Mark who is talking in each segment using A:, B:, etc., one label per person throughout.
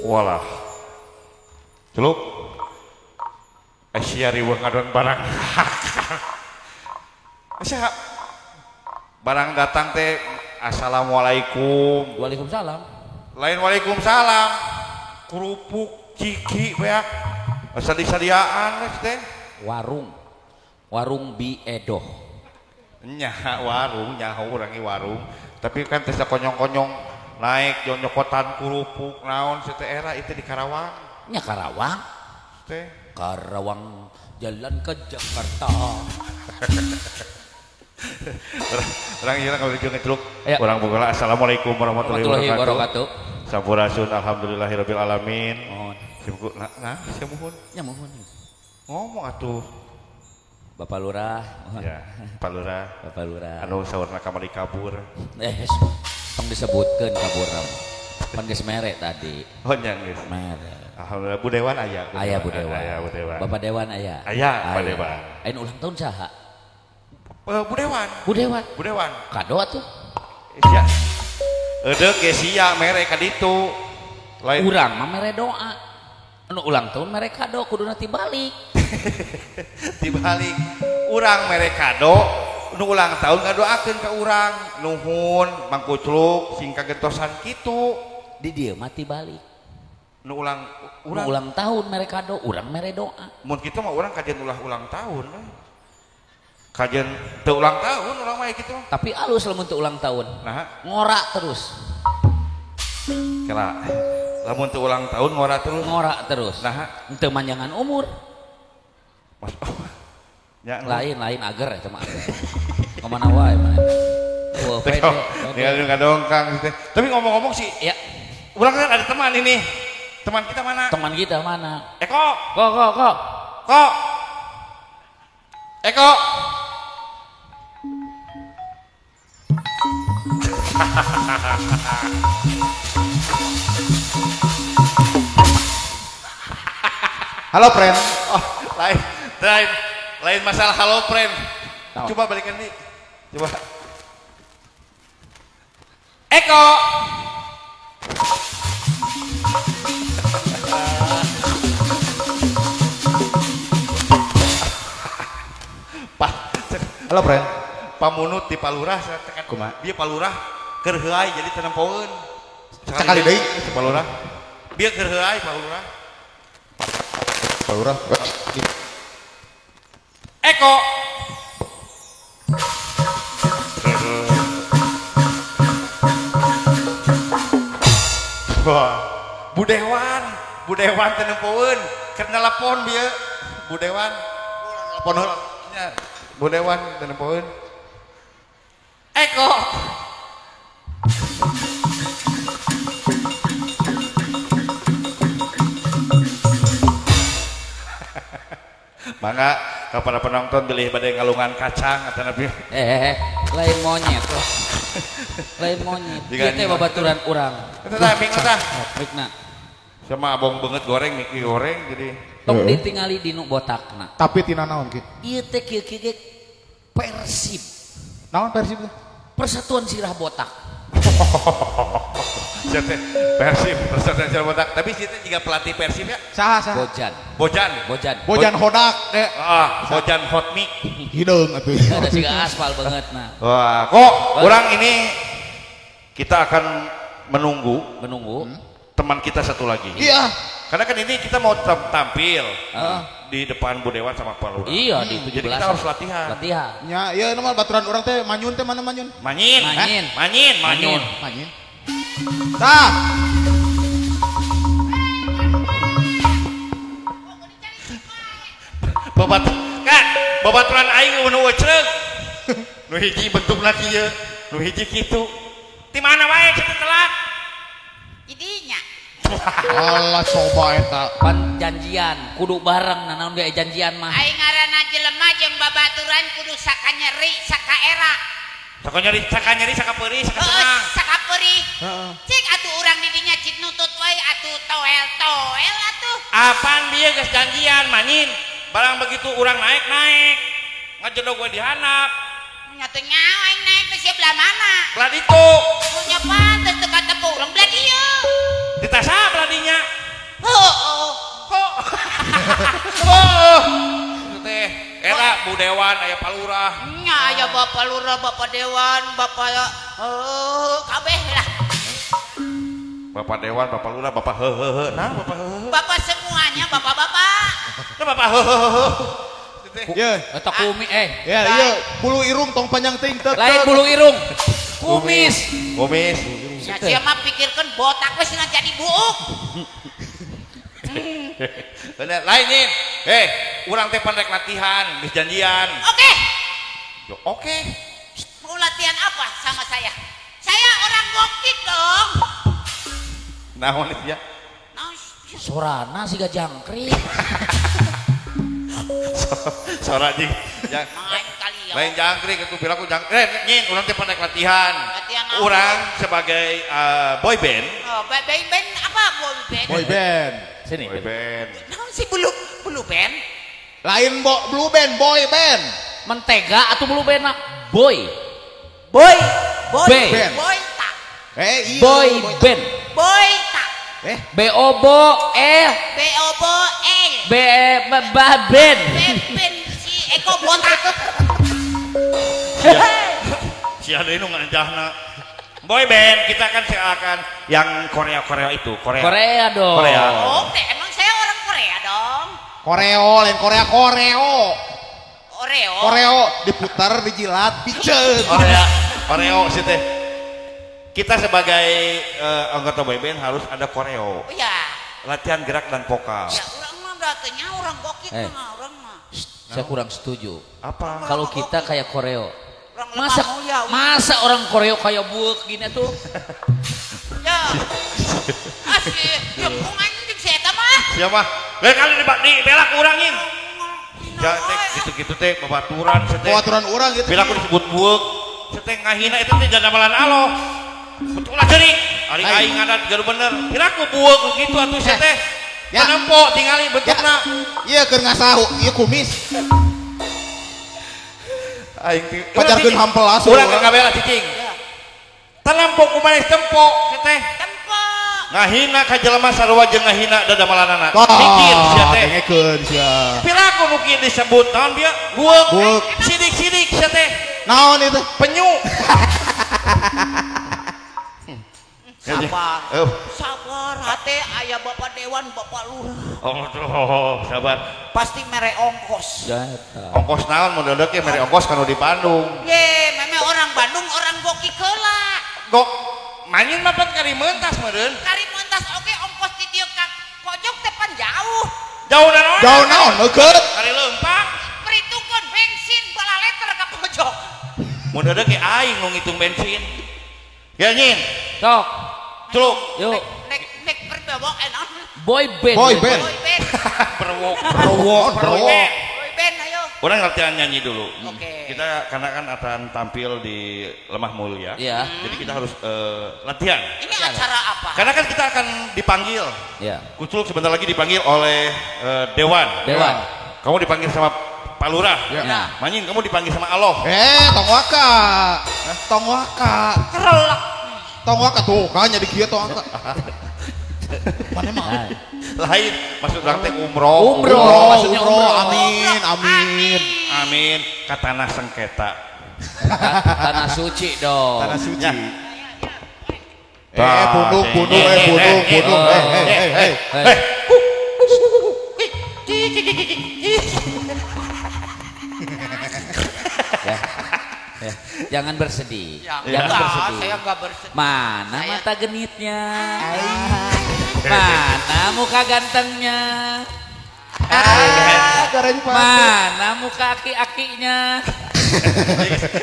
A: Walah. Celuk. Asia riweuh ngadon barang. Asia barang datang teh assalamualaikum.
B: Waalaikumsalam.
A: Lain waalaikumsalam. Kerupuk ciki beak. Asa disadiaan teh.
B: Warung. Warung Bi Edoh.
A: Nya warung, nyaho urang warung. Tapi kan teh konyong-konyong naik jonyokotan kerupuk naon si teh era itu di Karawang.
B: Nya Karawang.
A: Teh
B: Karawang jalan ke Jakarta.
A: Orang ieu kalau jeung ngeceluk urang boga. Assalamualaikum warahmatullahi wabarakatuh. Sampurasun alhamdulillahirabbil alamin. Simku nah sia muhun.
B: Nya muhun.
A: Ngomong atuh.
B: Bapak Lurah.
A: Ya, Pak Lurah.
B: Bapak Lurah.
A: Anu saurna kamari kabur.
B: Tong disebutkeun kabur. Pan geus mere tadi.
A: Oh nya geus.
B: Mere.
A: Alhamdulillah Bu Dewan aya.
B: Aya Bu Dewan.
A: Aya Bu Dewan.
B: Bapak Dewan aya.
A: Aya Pak Dewan.
B: Ayeuna ulang tahun saha?
A: Bu Dewan.
B: Bu Dewan.
A: Bu Dewan.
B: Kado atuh.
A: Sia. Edeuk ge sia mere ka ditu. Lain
B: urang mah mere doa. Anu ulang tahun mere kado kuduna tibalik.
A: Tibalik. Urang mere kado nu ulang tahun ngadoakeun ka urang. Nuhun Mang Kucluk sing kagentosan kitu.
B: Di dieu mah tibalik.
A: Nu ulang urang
B: nu ulang tahun mere kado, urang mere doa.
A: Mun kitu mah urang kajian ulah ulang tahun. Kajian teu ulang tahun urang mah kitu.
B: Tapi alus lamun teu ulang tahun.
A: Nah,
B: ngorak terus.
A: Kela. Lamun teu ulang tahun ngorak terus.
B: Ngorak terus.
A: Nah,
B: teu manjangan umur.
A: Mas, ya,
B: lain-lain ager eta mah. Kemana wae mana. Wah, pede.
A: Tinggal ngadongkang gitu. Tapi ngomong-ngomong sih,
B: ya.
A: Urang kan ada teman ini. Teman kita mana?
B: Teman kita mana?
A: Eko.
B: Kok.
A: Kok. Eko.
C: Halo friend.
A: Oh, lain masalah halo friend. Coba balikan nih. Coba. Eko. Pak,
C: halo friend.
A: Pamunut di Palurah saya tekan.
C: Kumaha?
A: Dia Palurah keur heuay jadi teu nempoeun.
C: Sakali deui
A: Palurah. Bieu keur heuay Palurah.
C: Palurah.
A: Eko. Wah, Bu Dewan teu nempoeun, keur nelepon bieu. Bu Dewan.
C: Telepon heula.
A: Nya, Bu Dewan teu nempoeun. Eko. Mangga ka para penonton bilih bade ngalungan kacang atau nabi.
B: Lain monyet loh. Lain monyet. Ieu teh babaturan urang.
A: Eta tah mik tah.
B: Mikna.
A: Sama abong beungeut goreng mik goreng jadi.
B: Tong ditingali dinu botakna.
C: Tapi tina naon kieu?
B: Ieu teh kieu-kieu ge Persib.
C: Naon Persib teh?
B: Persatuan Sirah Botak.
A: Sia teh Persib, Persatuan Sirah Botak. Tapi sia teh juga pelatih Persib ya?
C: Saha saha?
B: Bojan.
A: Bojan.
B: Bojan.
C: Bojan Hodak teh.
A: Ah, Bojan Hotmik.
C: Hideung atuh.
B: Ada siga aspal banget nah.
A: Wah, kok orang ini kita akan menunggu teman kita satu lagi.
C: Iya.
A: Karena kan ini kita mau tampil di depan Bu Dewan sama Pak Lurah.
B: Iya, di 17.
A: Jadi kita harus latihan.
B: Latihan.
C: Ya, iya nomor baturan orang teh manyun teh mana manyun?
A: Manyin.
B: Manyin.
A: Manyin, manyun.
C: Manyin. Tah.
A: Babat Kak, babaturan aing nu euceuk. Nu hiji bentukna kieu, nu hiji kitu. Ti mana wae kitu telat?
D: Idinya.
C: Alah coba eta.
B: Pan janjian, kudu bareng nanaon ge janjian mah.
D: Aing ngaranna jelema jeung babaturan kudu sakanyeri, sakaera.
A: Sakanyeri, sakanyeri, sakapeurih, sakasenang.
D: Sakapeurih.
C: Heeh.
D: Cik atuh urang di dinya cik nutut wae atuh toel-toel atuh.
A: Apaan bieu geus janjian manyin. Barang begitu urang naik-naik. Ngajedog we dihanap.
D: Nya teu nyaho aing naik teh sia belah mana?
A: Belah ditu.
D: Nya pantes teu katepu urang belah dieu.
A: Ditasa belah dinya. Bu Dewan, aya Pak Lurah.
D: Nya aya Bapak Lurah, Bapak Dewan, Bapak kabeh lah.
A: Bapak Dewan, Bapak Lurah, Bapak hehehe. Nah, Bapak hehehe.
D: Bapak semuanya, bapak-bapak.
A: Nah, Bapak hehehe.
C: Ye,
B: eta kumi
C: Ya, iya, bulu irung tong panjang teuing teu.
B: Lain bulu irung. Kumis.
A: Kumis.
D: Ya sia mah pikirkeun botak we cenah jadi buuk.
A: Bener, lain nih. Urang teh pan rek latihan, geus janjian.
D: Oke.
A: Yo, oke.
D: Mau latihan apa sama saya? Saya orang gokit dong.
A: Naon ya?
B: Sorana siga jangkrik.
A: Sora jeung lain jangkrik itu piraku jangkrik. Nyin urang teh pan rek latihan. Urang sebagai boy band.
D: Oh, boy band apa boy band?
C: Boy band.
B: Sini.
A: Boy band.
D: Naon sih blue band?
C: Lain blue band, boy band.
B: Mentega atau blue band mah boy.
D: Boy, boy band. Boy tak.
C: Iya,
B: boy band.
D: Boy tak.
B: B O B L
D: B O B L
B: B B ben.
D: Ben si Eko botak.
A: Sia deui nu nganjahna. Boy band kita kan seakan yang Korea-Korea itu, Korea.
B: Korea dong.
A: Korea.
D: Oke, emang saya orang Korea dong.
C: Koreo, lain Korea, Koreo.
D: Oreo.
C: Koreo diputar, dijilat, piceun.
A: Korea, Koreo sih teh. Kita sebagai anggota boy band harus ada koreo.
D: Oh iya.
A: Latihan gerak dan vokal.
D: Ya, urang mah berarti orang gokit mah, urang mah.
B: Saya kurang setuju.
A: Apa?
B: Kalau kita kayak koreo. Masa orang koreo kayak buek gini tuh?
D: Ya. Asli, ya anjing si eta mah.
A: Siapa? Lain kali dibelak urangin. Ya teh gitu-gitu teh babaturan teh.
C: Babaturan urang gitu.
A: Bila aku disebut buek, teh ngahina itu teh jadamalan aloh. Betul lah cerik. Ari aing ngadat garu bener. Piraku bueuk gitu atuh sia teh. Penempo tingali bentukna.
C: Ieu keur ngasahu, ieu kumis.
A: Aing
C: pajarkeun hampelas.
A: Urang keur ngabela cicing. Tenempo kumaha tempo sia teh.
D: Tempo.
A: Ngahina ka jelema sarua jeung ngahina dadamalanana. Mikir sia teh.
C: Dengekeun sia.
A: Piraku nu kieu disebut naon bieu? Bueuk. Sidik-sidik sia teh.
C: Naon itu?
A: Penyu.
D: Sabar, sabar hate ayah Bapak Dewan, Bapak Lurah.
A: Oh, sabar.
D: Pasti mere ongkos.
A: Ongkos naon mun deudeuh ge mere ongkos kanu di Bandung.
D: Ye, meme orang Bandung orang goki keula.
A: Gok, manyin mah pan kari mentas meureun.
D: Kari mentas oge ongkos di dieu ka pojok teh pan jauh.
A: Jauh naon?
C: Jauh naon leukeut?
A: Kari leumpang.
D: Perhitungkeun bensin bala liter ka pojok.
A: Mun deudeuh ge aing nu ngitung bensin. Ya nyin.
B: Sok.
A: Celuk.
B: Yuk.
D: Nek berbewok enak.
B: Boy band.
C: Boy band.
D: Boy band.
A: Berwok.
C: Berwok.
A: Berwok.
D: Boy band ayo.
A: Orang latihan nyanyi dulu.
D: Oke.
A: Kita karena kan akan tampil di Lemah Mulia.
B: Iya.
A: Jadi kita harus latihan.
D: Ini acara apa?
A: Karena kan kita akan dipanggil.
B: Iya.
A: Kuculuk sebentar lagi dipanggil oleh Dewan.
B: Dewan.
A: Kamu dipanggil sama Pak Lurah.
C: Ya.
A: Manyin kamu dipanggil sama Allah.
C: Tong waka. Tong waka.
D: Kerelak.
C: Tong waka tuh kan jadi kieu tong waka. Mana mah?
A: Lain maksud urang teh umroh.
B: Umroh, maksudnya umroh.
C: Amin, amin.
A: Amin ka tanah sengketa.
B: Tanah suci dong.
C: Tanah suci. Pundung, pundung, pundung, pundung.
B: Ya, jangan bersedih. Ya, jangan bersedih.
D: Saya nggak bersedih.
B: Mana
D: saya...
B: mata genitnya? Mana muka gantengnya? Mana muka aki-akinya?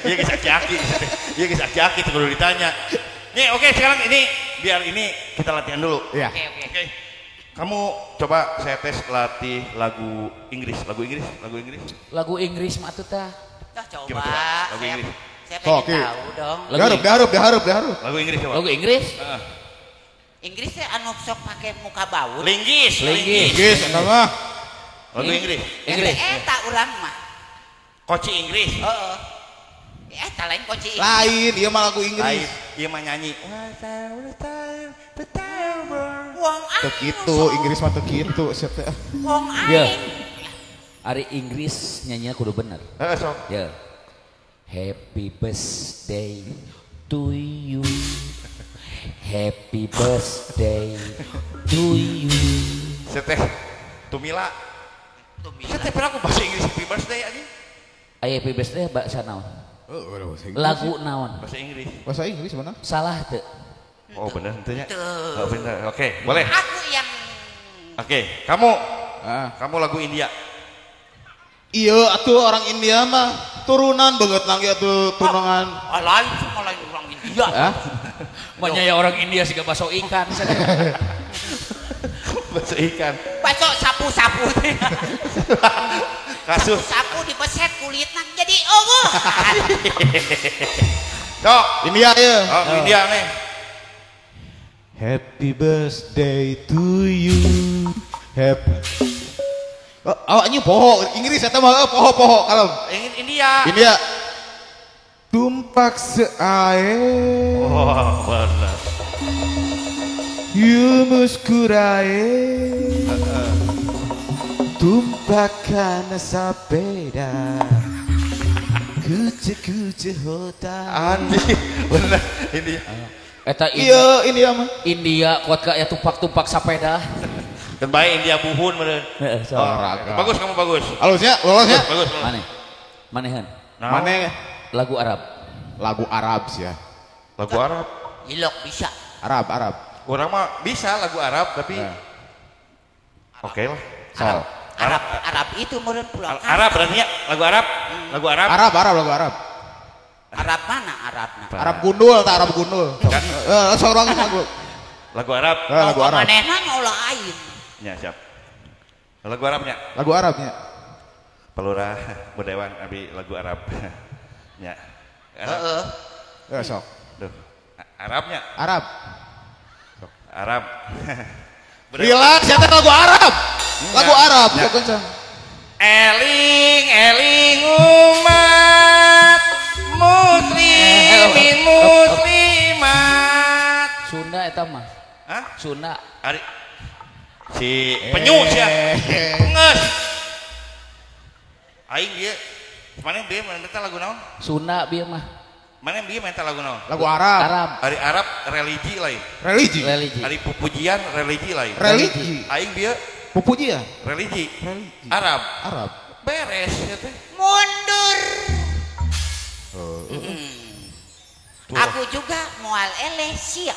A: Iya guys aki-aki. Iya guys aki-aki itu perlu ditanya. Nih oke sekarang ini biar ini kita latihan dulu.
C: Iya.
A: Oke. Kamu coba saya tes latih lagu Inggris, lagu Inggris, lagu Inggris.
B: Lagu Inggris mah tuh tah.
D: Coba,
A: coba. Lagu Inggris.
D: Saya pengen tahu dong.
C: Diharap, diharap, diharap.
A: Lagu Inggris coba.
B: Lagu Inggris?
D: Inggris ya anu sok pakai muka baut.
A: Linggis,
B: linggis.
C: Inggris eta mah.
A: Lagu Inggris.
B: Inggris.
D: Eta urang mah.
A: Koci Inggris.
D: Heeh. Eta lain koci Inggris.
C: Lain, ieu mah lagu Inggris.
A: Lain, ieu mah nyanyi.
D: Wong aing.
C: Teu kitu, Inggris mah teu kitu sia teh.
D: Wong aing.
B: Ari Inggris nyanyinya kudu bener.
A: Heeh, sok.
B: Ya. Happy birthday to you. Happy birthday to you.
A: Seteh Tumila. Tumila. Seteh pernah aku bahasa Inggris happy birthday anjing.
B: Aya happy birthday bahasa naon? Lagu naon?
A: Bahasa Inggris.
C: Bahasa Inggris mana?
B: Salah teu.
A: Oh bener tentunya. Oh bener. Oke, boleh.
D: Aku yang
A: Oke, kamu. Kamu lagu India.
C: Iya, atuh orang India mah turunan banget nangge atuh tunangan.
D: Ah, lain cuma lain orang India.
C: Hah?
B: Banyak ya orang India sih bakso ikan.
A: Bakso ikan.
D: Bakso sapu-sapu.
A: Kasus.
D: Sapu dipeset kulitna jadi eueuh.
A: Sok,
C: India ya.
A: Oh, India nih.
C: Happy birthday to you. Happy. Oh, ini poho Inggris eta mah poho-poho kalem.
A: India.
C: India. Tumpak seae.
A: Oh, benar.
C: You muskurae. Tumpakan sepeda. Kuce-kuce hota.
A: Anjing, benar India.
B: Eta
C: iya, India mah.
B: India kuat ka ya tumpak-tumpak sepeda.
A: Dan baik India buhun meureun.
B: Heeh, so.
A: Oh, bagus kamu bagus.
C: Halusnya, lolosnya.
A: Bagus.
B: Maneh. Manehan.
C: Maneh
B: lagu Arab.
C: Lagu Arab sih ya.
A: Lagu Arab.
D: Ilok bisa.
C: Arab, Arab.
A: Orang mah bisa lagu Arab tapi oke lah.
C: Arab.
D: Arab, Arab itu meureun pulang.
A: Arab berarti ya lagu Arab. Lagu Arab.
C: Arab, Arab lagu Arab.
D: Arab mana Arabna?
C: Arab gundul, tak Arab gundul. Seorang lagu.
A: Lagu Arab.
C: Lagu Arab.
D: Manehna nyolah aing.
A: Ya siap. Lagu Arabnya.
C: Lagu Arabnya.
A: Palurah Budewan abi lagu Arab. Ya.
D: Heeh.
C: Ya sok.
A: Duh. Arabnya.
C: Arab.
A: Sok. Arab.
C: Relax, ya lagu Arab. Lagu Arab, sok kencang.
A: Eling eling umat muslimin muslimat.
B: Sunda eta mah.
A: Hah?
B: Sunda.
A: Ari si penyu sia. Geus. Aing ieu. Maneh bieu menta lagu naon?
B: Sunda bieu mah.
A: Maneh bieu menta lagu naon?
C: Lagu Arab.
B: Arab.
A: Ari Arab religi lain.
C: Religi.
B: Religi.
A: Ari pupujian religi lain.
C: Religi.
A: Aing bieu
C: pupujian
A: religi.
C: Religi.
A: Arab.
C: Arab.
A: Beres ya teh.
D: Mundur. Aku juga moal eleh sia.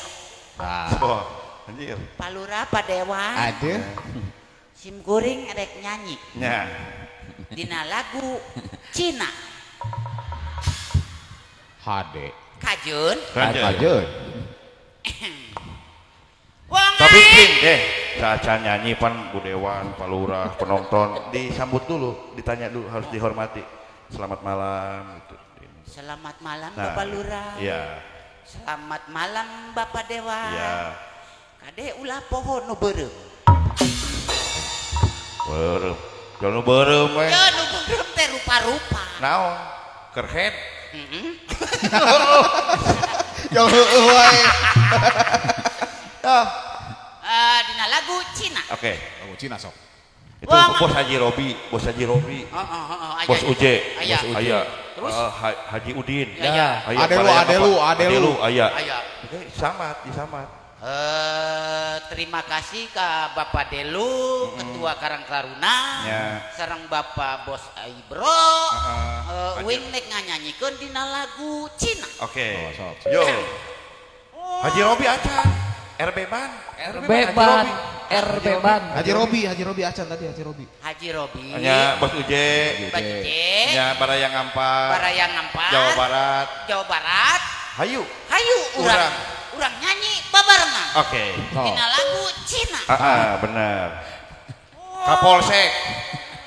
A: Oh, anjir.
D: Palura Padewan.
C: Ada.
D: Sim kuring rek nyanyi.
A: Nya.
D: Dina lagu Cina.
C: HD.
D: Kajun.
C: Kajun.
A: Tapi king deh, saat nyanyi pan Budewan, Palurah, penonton disambut dulu, ditanya dulu, harus dihormati. Selamat malam gitu.
D: Selamat malam
A: nah,
D: Bapak Lurah.
A: Iya.
D: Selamat malam Bapak Dewan.
A: Iya.
D: Kade ulah poho nu beureum.
A: Beureum. Jangan nu beureum we.
D: Ya nu beureum teh rupa-rupa.
A: Naon? Kerhead.
D: Heeh.
C: Ya heueuh wae.
D: Dina lagu Cina.
A: Oke,
C: lagu Cina sok.
A: Itu bos Haji Robi, bos Haji Robi. Bos Uje,
D: Aya.
A: Aya.
D: Terus
A: Haji Udin.
D: Ya.
C: Adelu, Adelu, Adelu,
A: Aya. Oke, samat, disamat.
D: Terima kasih ke Bapak Delu, Ketua Karang Taruna, sareng Bapak Bos Aibro. Wing nek nganyanyikeun dina lagu Cina.
A: Oke. Yo. Haji Robi acan. RB Ban,
B: RB Ban, RB Ban.
C: Haji Robi, Haji Robi acan tadi Haji Robi.
D: Haji Robi.
A: Nya Bos Uje.
D: Bos Uje.
A: Nya Baraya Ngampar.
D: Baraya Ngampar.
A: Jawa Barat.
D: Jawa Barat.
A: Hayu.
D: Hayu urang. Urang nyanyi babarengan.
A: Oke.
D: Dina lagu Cina.
A: Ah, benar. Kapolsek.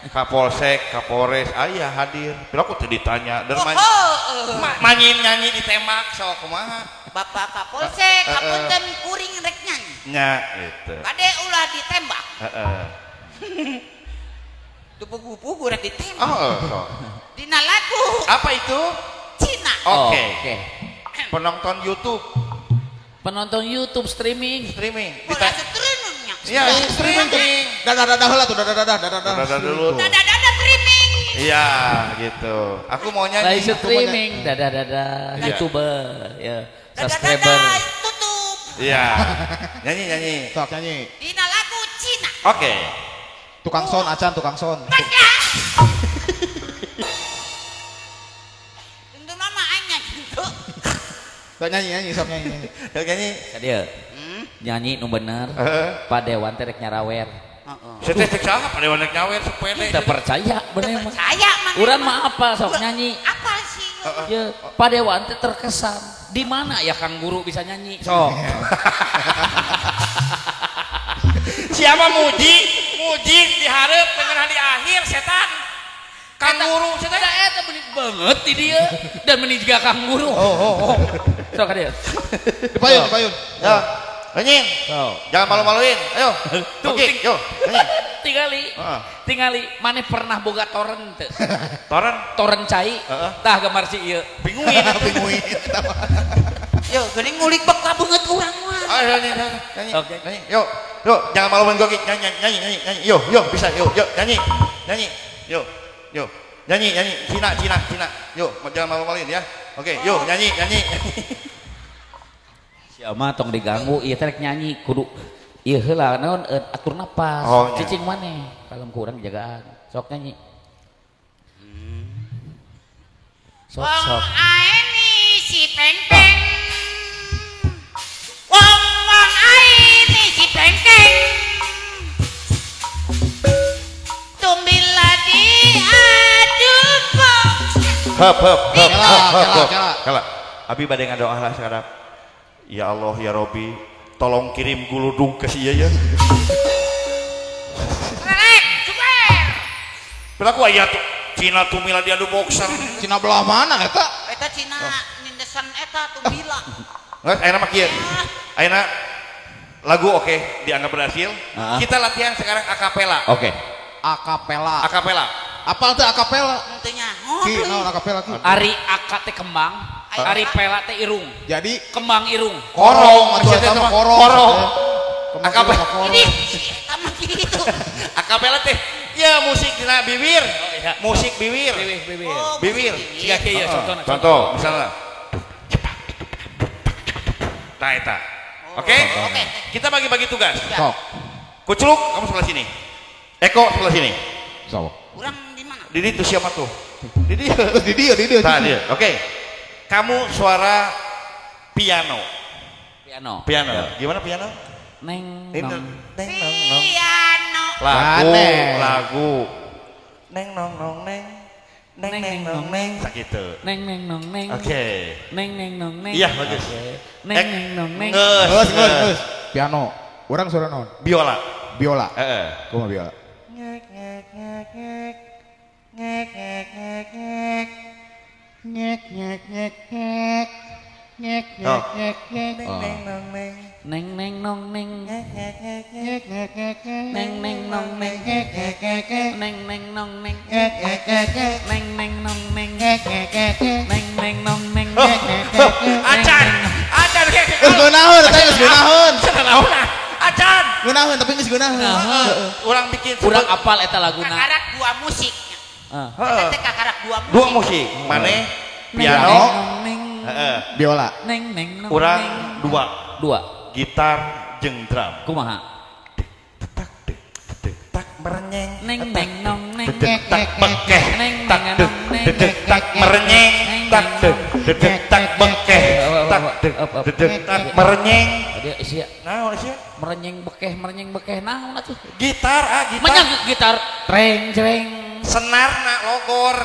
A: Kapolsek, Kapolres, ayah hadir. Bila aku teu ditanya, der manyin nyanyi ditembak sok kumaha.
D: Bapak Kapolsek, kapunten kuring rek nyanyi.
A: Nya, gitu.
D: Kade ulah ditembak.
A: Heeh.
D: Teu pugu-pugu rek ditembak.
A: Oh, sok.
D: Dina lagu.
A: Apa itu?
D: Cina.
A: Oke. Okay. Penonton YouTube.
B: Penonton YouTube streaming.
A: Streaming.
D: Ulah streamingnya.
A: Iya, streaming.
C: Dadah dadah heula tuh, dadah dadah dadah
A: dadah dulu.
D: Dadah dadah streaming.
A: Iya, gitu. Aku mau nyanyi.
B: Live streaming, dadah-dadah, YouTuber, ya, subscriber.
D: Tutup.
A: Iya. Nyanyi nyanyi.
C: Sok nyanyi.
D: Dina lagu Cina.
A: Oke.
C: Tukang son acan, tukang son.
D: Tentu mama aing gitu.
C: Sok nyanyi nyanyi, sok nyanyi.
A: Sok nyanyi.
B: Kadieu. Nyanyi nu bener. Padewan teh rek nyarawer.
A: Heeh. Teh cek saha padewan rek nyawer sok pede.
B: Teu percaya bener mah.
D: Percaya mah.
B: Urang mah apa sok nyanyi.
D: Apa sih?
B: Ya, padewan teh terkesan. Di mana ya Kang Guru bisa nyanyi? Sok.
A: Siapa muji? Muji dihareup dengan hari akhir setan. Kang Guru setan
B: eta benih banget di dia dan meuni juga Kang Guru.
C: Oh.
B: Sok ka dieu.
C: Dipayun, dipayun.
A: Ya. Nyanyi. Jangan malu-maluin. Ayo.
B: Tuh,
A: yo, nyanyi.
B: Tingali. Tingali maneh pernah boga toren teu?
A: Toren?
B: Toren cai. Tah gambar si ieu.
A: Binguin
C: binguin.
D: Yo, geuning ngulik bek ka beungeut urang mah.
A: Ayo nyanyi, nyanyi. Nyanyi. Yo, yo, jangan malu-maluin gua nyanyi, nyanyi, nyanyi, nyanyi. Yo, yo, bisa. Yo, yo, nyanyi. Nyanyi. Yo, yo. Nyanyi, nyanyi. Cina, Cina, Cina. Yo, jangan malu-maluin ya. Oke, yo, nyanyi, nyanyi.
B: Siapa tong diganggu, ieu teh rek nyanyi kudu ieu heula naon atur napas. Cicing maneh kalem ku urang jagaan. Sok nyanyi. Sok sok.
D: Wong aeni si peng-peng. Wong wong aeni si peng-peng. Tumbila diadu kok.
A: Hep hep hep hep. Kala. Abi bade ngadoa lah sekarang. Ya Allah ya Robi, tolong kirim guludung ke si ya.
D: Rek, super.
A: Pelaku aya tuh Cina tumila diadu boxer.
C: Cina belah mana eta?
D: Eta Cina nindesan eta tumila.
A: Geus ayeuna mah kieu. Ayeuna lagu oke dianggap berhasil. Kita latihan sekarang akapela.
B: Oke.
C: Akapela.
A: Akapela.
C: Apal teh akapela?
D: Henteu nyaho.
C: Ki naon akapela ki?
B: Ari aka teh kembang. Ari pela teh irung.
C: Jadi
B: kembang irung.
C: Korong atuh eta mah korong.
A: Korong. Akapela.
D: Ini sama gitu.
A: Akapela teh ya musik dina bibir.
B: Oh, iya.
A: Musik bibir.
B: Bibir.
D: Oh,
A: bibir.
B: Siga kieu ya contohna.
A: Contoh misalnya. Tah eta. Oke?
D: Oke.
A: Kita bagi-bagi tugas.
C: Sok.
A: Kuculuk kamu sebelah sini. Eko sebelah sini.
C: Sok.
D: Urang di mana?
A: Di ditu siapa tuh? Di dieu.
C: Di dieu, di dieu.
A: Tah dieu. Oke. Kamu suara piano.
B: Piano.
A: Piano. Gimana piano?
B: Neng nong.
A: Neng nong nong.
D: Piano.
A: Lagu, lagu. Neng nong nong neng. Neng neng nong neng. Sakitu.
B: Neng neng nong neng.
A: Oke.
B: Neng neng nong neng.
A: Iya, bagus.
B: Neng neng nong neng.
C: Geus, geus, geus. Piano. Urang suara naon?
A: Biola.
C: Biola.
A: Heeh.
C: Kumaha biola?
A: Ngek ngek ngek ngek. Ngek ngek ngek ngek.
C: Ngek ngek ngek ngek. Ngek ngek ngek ngek.
A: Neng neng nong neng.
B: Neng neng nong neng.
A: Ngek ngek ngek ngek.
C: Ngek ngek ngek.
B: Neng neng nong neng.
C: Ngek ngek ngek ngek.
B: Neng neng nong neng.
C: Ngek ngek ngek ngek.
B: Neng neng nong neng.
C: Ngek ngek ngek ngek.
B: Neng neng nong neng.
C: Ngek ngek ngek ngek.
A: Acan. Acan.
C: Geus geunaheun eta geus geunaheun.
A: Naon acan.
C: Geunaheun tapi geus geunaheun.
A: Urang bikin
B: urang apal eta laguna.
D: Kakarak dua musik. Eta teh kakarak dua musik.
A: Dua musik. Maneh piano.
B: Heeh.
C: Biola.
B: Neng neng nong.
A: Urang dua.
B: Dua.
A: Gitar jeung drum.
B: Kumaha?
A: Tak dek tak merenyeng.
B: Neng neng nong neng.
A: Dek tak bekeh. Tak dek tak merenyeng. Tak dek tak bekeh. Tak dek tak merenyeng.
B: Dia sia.
A: Naon sia?
B: Merenyeng bekeh naon atuh?
A: Gitar ah gitar.
B: Menyang gitar treng treng.
A: Senarna logor.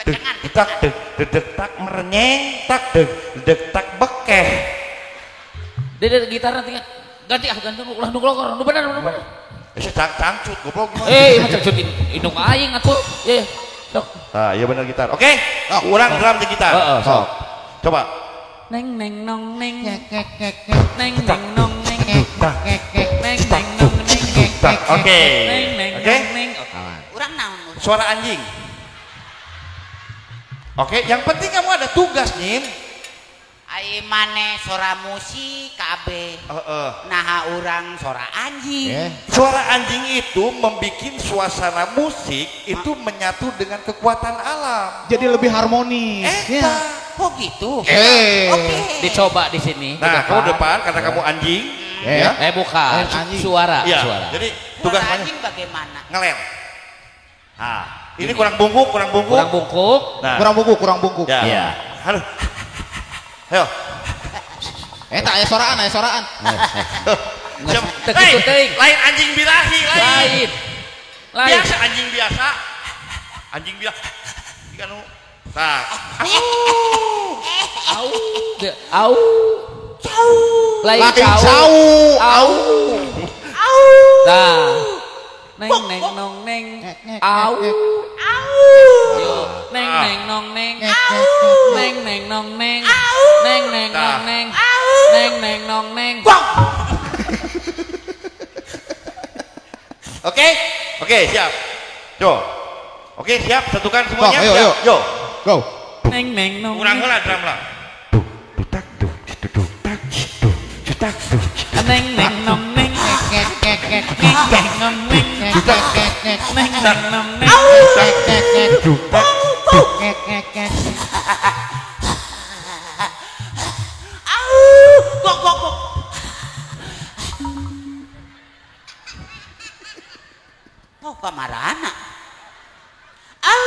A: Dek tak dek tak merenyeng. Tak dek tak bekeh.
B: Dia gitar nanti ganti ah ganti ulah nu logor nu bener nu bener.
A: Eh cangcut goblok gimana?
B: Eh mah cangcut indung aing atuh. Ye sok.
A: Ah iya bener gitar. Oke. Urang drum jeung gitar.
B: Heeh sok.
A: Coba.
B: Neng neng nong neng.
C: Ngek ngek ngek ngek.
B: Neng neng nong neng. Neng neng nong neng.
A: Oke.
B: Neng neng
A: Oke.
B: neng.
D: Urang naon?
A: Suara anjing. Oke, yang penting kamu ada tugas, Nyin.
D: Ai maneh sora musik kabeh.
A: Heeh.
D: Naha urang sora anjing.
A: Suara anjing itu membikin suasana musik itu menyatu dengan kekuatan alam.
C: Jadi lebih harmonis.
A: Eta.
D: Oh gitu. Oke.
B: Dicoba di sini.
A: Nah, kamu depan karena kamu anjing. Ya.
B: Bukan. Suara,
A: ya.
B: Suara.
A: Jadi tugas
D: anjing bagaimana?
A: Ngelel. Nah, ini kurang bungkuk, kurang bungkuk.
B: Kurang bungkuk.
A: Nah.
C: Kurang bungkuk, kurang bungkuk.
A: Ya.
B: Ya.
A: Aduh. Ayo.
C: Tak aya soraan, aya soraan.
A: Hey, lain anjing birahi, lain.
B: Lain.
A: Biasa anjing biasa. Anjing biasa. Ikan nu. Tah.
B: Au. Au. Cau. Lain
C: cau.
B: Au. Au. Tah. Neng neng nong neng. Au.
D: Au.
B: Neng neng nong neng. Neng neng nong neng. Neng neng nong neng. Neng neng nong neng.
A: Oke, oke siap. Yo. Oke siap, satukan semuanya.
C: Ayo, ayo.
A: Yo.
C: Go.
B: Neng neng nong.
A: Kurang heula drum lah.
B: Neng neng nong neng. Neng neng nong neng. Neng neng nong neng.
D: Au. Gok gok gok. Oh, kamarana. Au.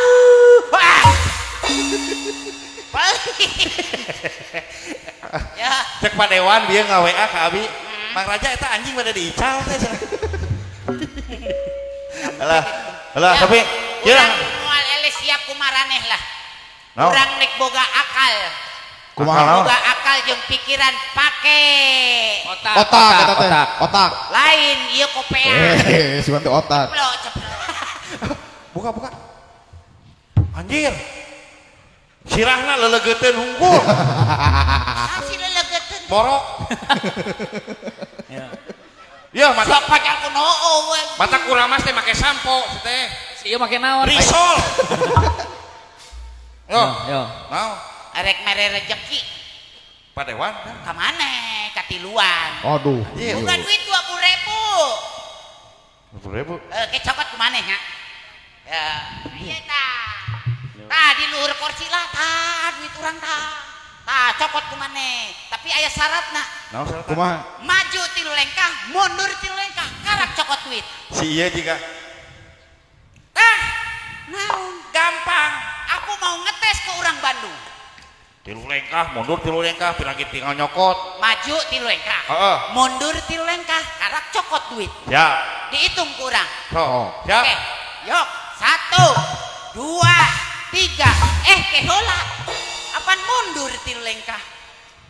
D: Ya.
A: Cek Pak Dewan bieu nga-WA ka abi. Mang Raja eta anjing pada diical teh. Alah, alah tapi
D: urang moal eleh siap kumaraneh lah. Urang nek boga akal.
C: Kumaha?
D: Boga akal jeung pikiran pake
B: otak.
C: Otak eta teh. Otak.
D: Lain ieu kopea.
C: Si bantu otak.
A: Buka, buka. Anjir. Sirahna lelegeteun hungkul.
D: Ah, si lelegeteun.
A: Borok. Ya, mata
D: pacar kuno we.
A: Mata kuramas teh make sampo teh.
B: Si ieu make naon?
A: Risol. Yo,
B: yo.
A: Naon?
D: Arek mere rejeki.
A: Pak Dewan
D: ka maneh? Katiluan.
C: Aduh.
D: Bukan duit 20.000.
A: 20.000.
D: Eh, ke cokot ku maneh nya. Ya, ieu tah. Tah di luhur kursi lah, tah duit urang tah. Tah cokot ku maneh, tapi aya syaratna.
A: Naon syaratna?
C: Kumaha?
D: Maju 3 lengkah, mundur 3 lengkah, karak cokot duit.
A: Si ieu jiga.
D: Tah, naon?
A: Gampang.
D: Aku mau ngetes ke urang Bandung.
A: 3 lengkah, mundur 3 lengkah, pirang tinggal nyokot.
D: Maju 3 lengkah.
A: Heeh.
D: Mundur 3 lengkah, karak cokot duit.
A: Siap.
D: Dihitung ku urang.
A: So, siap.
D: Oke. Yok, 1 2 3. Kehola. Apan mundur 3 lengkah.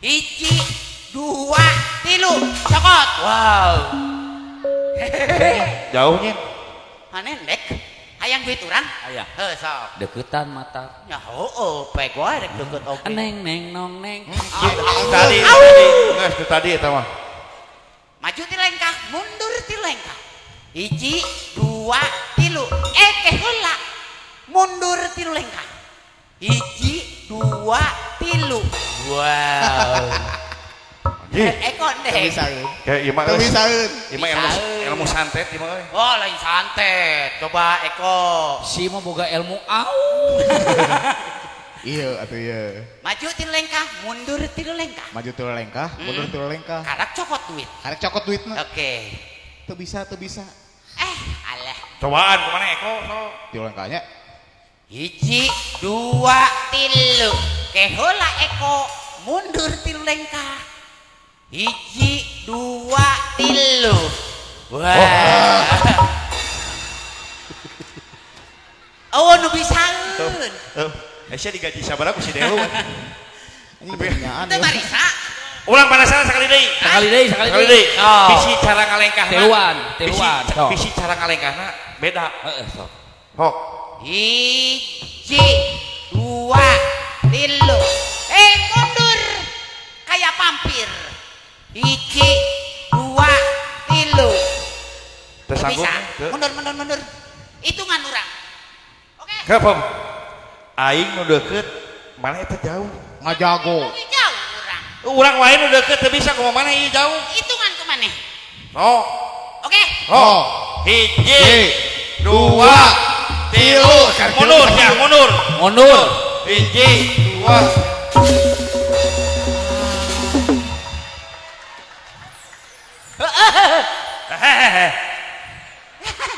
D: 1 2 3. Cokot. Wow.
A: Jauhnya.
D: Maneh ndek? Hayang duit urang?
B: Aya.
D: Heuh sok.
B: Deketan mata.
D: Ya heueuh, pe gua rek deket oge.
B: Neng neng nong neng.
A: Tadi tadi geus teu tadi eta mah.
D: Maju 3 lengkah, mundur 3 lengkah. 1 2 3. Keheula. Mundur 3 lengkah. 1 2 3. Wow. Eko ndek.
A: Kayak ieu mah
C: Teu bisaeun.
A: Ieu mah ilmu santet ieu mah euy.
D: Oh, lain santet. Coba Eko.
B: Si mah boga ilmu au.
C: Iya atuh ieu.
D: Maju 3 lengkah, mundur 3 lengkah.
C: Maju 3 lengkah, mundur 3 lengkah.
D: Karak cokot duit.
C: Karak cokot duitna.
D: Oke.
C: Teu bisa, teu bisa.
D: Alah.
A: Cobaan kumaha Eko sok.
C: 3 lengkahnya.
D: 1 2 3. Keheula Eko, mundur 3 lengkah. 1 2 3. Wah. Oh, nu bisaeun.
A: Aisyah digaji sabaraha ku si Delu.
C: Anjing
D: Teu marisa.
A: Ulang penasaran sekali deui.
B: Sekali deui, sekali deui.
A: Bisi cara ngalengkahna.
B: Tiluan, tiluan.
A: Bisi cara ngalengkahna beda.
B: Heeh, sok.
A: Hok.
D: 1 2 3. Mundur kayak pampir. 1 2 3.
A: Tersanggup.
D: Mundur, mundur, mundur. Hitungan urang. Oke.
A: Kepom. Aing nu deukeut, mana eta jauh.
C: Ngajago.
D: Jauh urang.
A: Urang wae nu deukeut teu bisa kumaha maneh ieu jauh.
D: Hitungan ku maneh.
A: Sok.
D: Oke.
A: Oh. Hiji, dua, tilu, mundur ya, mundur.
B: Mundur.
A: Hiji, dua.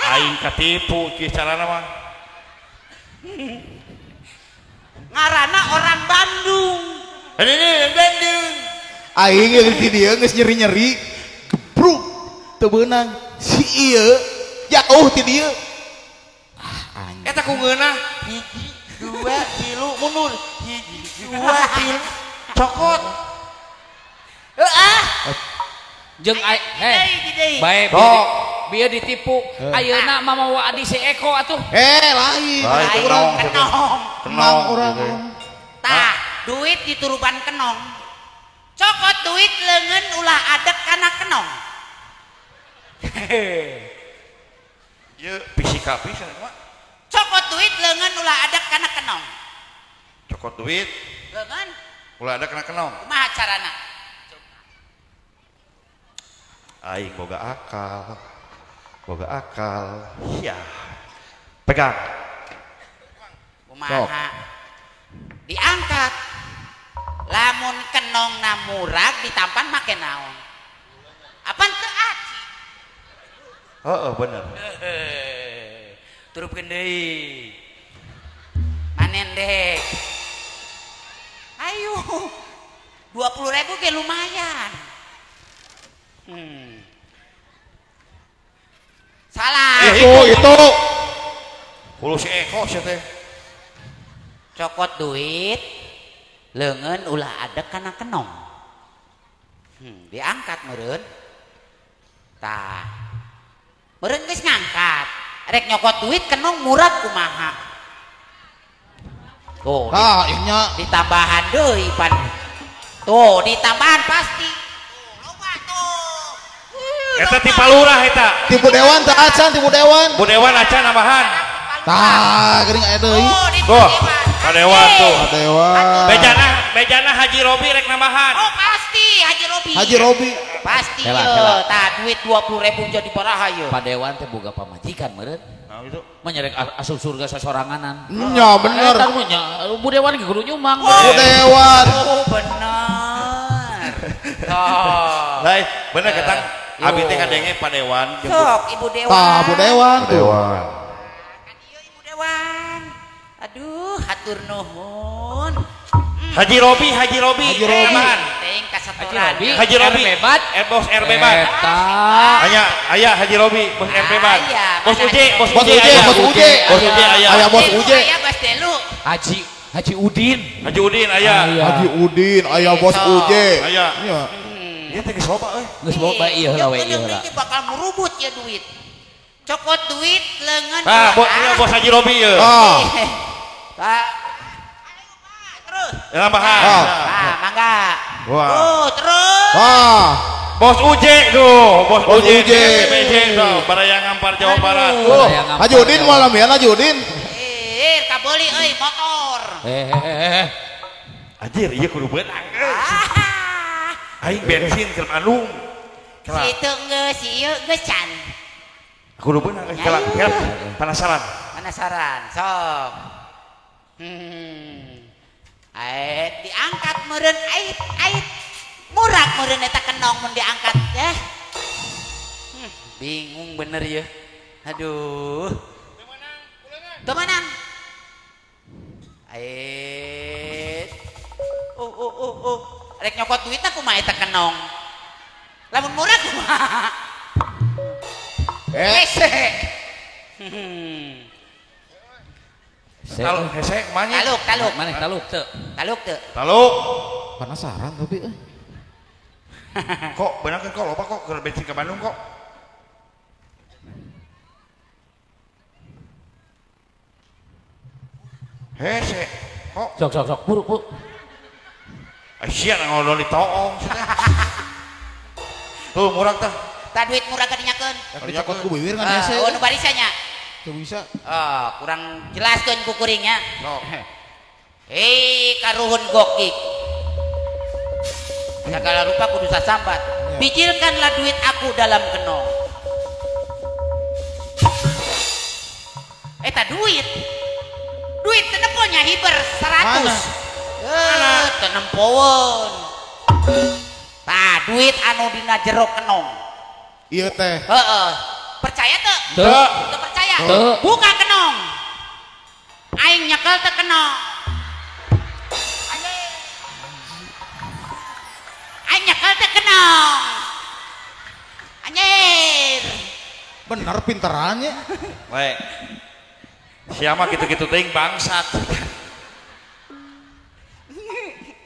A: Aing katipu kieu carana mah.
D: Ngarana orang Bandung.
A: Ini Bandung.
C: Aing geus di dieu geus nyeri-nyeri. Gebruk teu beunang. Si ieu jauh ti dieu. Ah anjing.
A: Eta ku ngeunah hiji, dua, tilu, mundur. Hiji, dua, tilu. Cokot.
D: Heeh.
B: Jeung heh. Bae bieu ditipu. Ayeuna mama wa adi si Eko atuh.
C: Lain. Urang
D: kenong.
C: Kenong urang.
D: Tah, duit dituruban kenong. Cokot duit leungeun ulah adek kana kenong.
A: Ieu fisika pisan mah.
D: Cokot duit leungeun ulah adek kana kenong.
A: Cokot duit
D: leungeun
A: ulah adek kana kenong.
D: Kumaha carana?
A: Aing boga akal. Boga akal. Ya. Pegang.
D: Kumaha? Diangkat. Lamun kenong na murag ditampan make naon? Apan teu aci?
A: Heeh, bener.
D: Turupkeun deui. Manen deh. Ayo. 20.000 ge lumayan. Salah.
C: Itu.
A: Kulo si Eko sia teh.
D: Cokot duit leungeun ulah adek kana kenong. Diangkat meureun. Tah. Meureun geus ngangkat. Rek nyokot duit kenong murag kumaha. Tuh,
C: tah nya
D: ditambahan deui pan. Tuh, ditambahan pasti. Loba tuh.
A: Eta ti palurah eta.
C: Ti Bu Dewan teh acan, ti Bu Dewan.
A: Bu Dewan acan nambahan.
C: Tah, geuning aya deui.
A: Tuh, Pak Dewan tuh.
C: Pak Dewan.
A: Bejana Haji Robi rek nambahan.
D: Oh, pasti Haji Robi.
C: Haji Robi.
D: Pasti ye. Tah duit 20.000 jadi baraha ye.
B: Pak Dewan teh boga pamajikan meureun.
A: Nah, itu.
B: Mah nyerek asup surga sasoranganan.
C: Nya bener.
B: Eta mah nya Bu Dewan ge kudu nyumbang.
C: Bu Dewan.
D: Oh, bener. Oh.
A: Lain, bener ketang. Abi teh kadenge Pak Dewan.
D: Sok Ibu Dewan.
C: Tah, Bu Dewan tuh.
A: Dewan.
D: Kan ieu Ibu Dewan. Aduh, hatur nuhun.
A: Haji Robi, Haji Robi.
C: Haji Robi.
D: Teuing kasatoran.
A: Haji Robi.
B: R Bebat,
A: bos R Bebat.
B: Eta.
A: Aya, aya Haji Robi, bos R Bebat. Bos Uje, bos Uje,
C: bos Uje.
A: Bos Uje aya.
C: Aya bos Uje.
D: Aya Bos Delu.
B: Haji Udin.
A: Haji Udin aya.
C: Haji Udin, aya bos Uje.
A: Aya. Ieu teh geus loba euy.
B: Geus loba ieu heula we ieu heula.
D: Bakal murubut ya duit. Cokot duit leungeun.
A: Ah, bos Haji Robi ieu.
C: Ah.
D: Tah. Terus.
A: Nambahan.
D: Ah, mangga.
A: Wah.
D: Tuh, terus.
C: Wah.
A: Bos Uje tuh, bos Uje. BPJ tuh, Baraya Ngampar Jawa Barat.
C: Oh, Haji Udin malam ya Haji Udin.
D: Kabeli euy motor.
A: Anjir, ieu kudu beunang. Aing bensin keur Bandung.
D: Si itu geus, si ieu geus can.
A: Kudu beunang euy, kelak, penasaran.
D: Penasaran, sok. Diangkat meureun ait ait. Murag meureun eta kenong mun diangkat ya. Bingung bener ya. Aduh. Teu meunang. Ait. Oh oh oh oh. Rek nyokot duitna kumaha eta kenong. Lamun murag kumaha? Hese.
A: Taluk hese kumaha nya?
D: Taluk, taluk.
B: Maneh taluk teu?
D: Taluk teu?
A: Taluk.
C: Penasaran tapi euy.
A: Kok bener kan kok loba kok keur bensin ke Bandung kok. Hese kok.
B: Sok sok sok buru buru.
A: Sia ngobrol di toong. Tuh murag tah.
D: Tah duit murag kadinyakeun.
C: Dicokot ku bibir kan hese.
D: Oh nu barisa nya.
C: Teu bisa.
D: Oh, kurang jelaskeun ku kuring nya.
A: Sok.
D: Hei karuhun gokik. Segala rupa kudu sasambat. Bijilkanlah duit aku dalam kenong. Eta duit. Duit teu nempo nya hiber 100. Mana? Teu nempoeun. Tah duit anu dina jero kenong.
C: Ieu teh.
D: Heeh. Percaya teu?
B: Teu.
D: Teu percaya?
B: Teu.
D: Buka kenong. Aing nyekel teu kenong. Aing nyekel teu kenong. Anjir.
C: Bener pinterannya.
A: Baik. Siapa gitu-gitu teuing bangsat.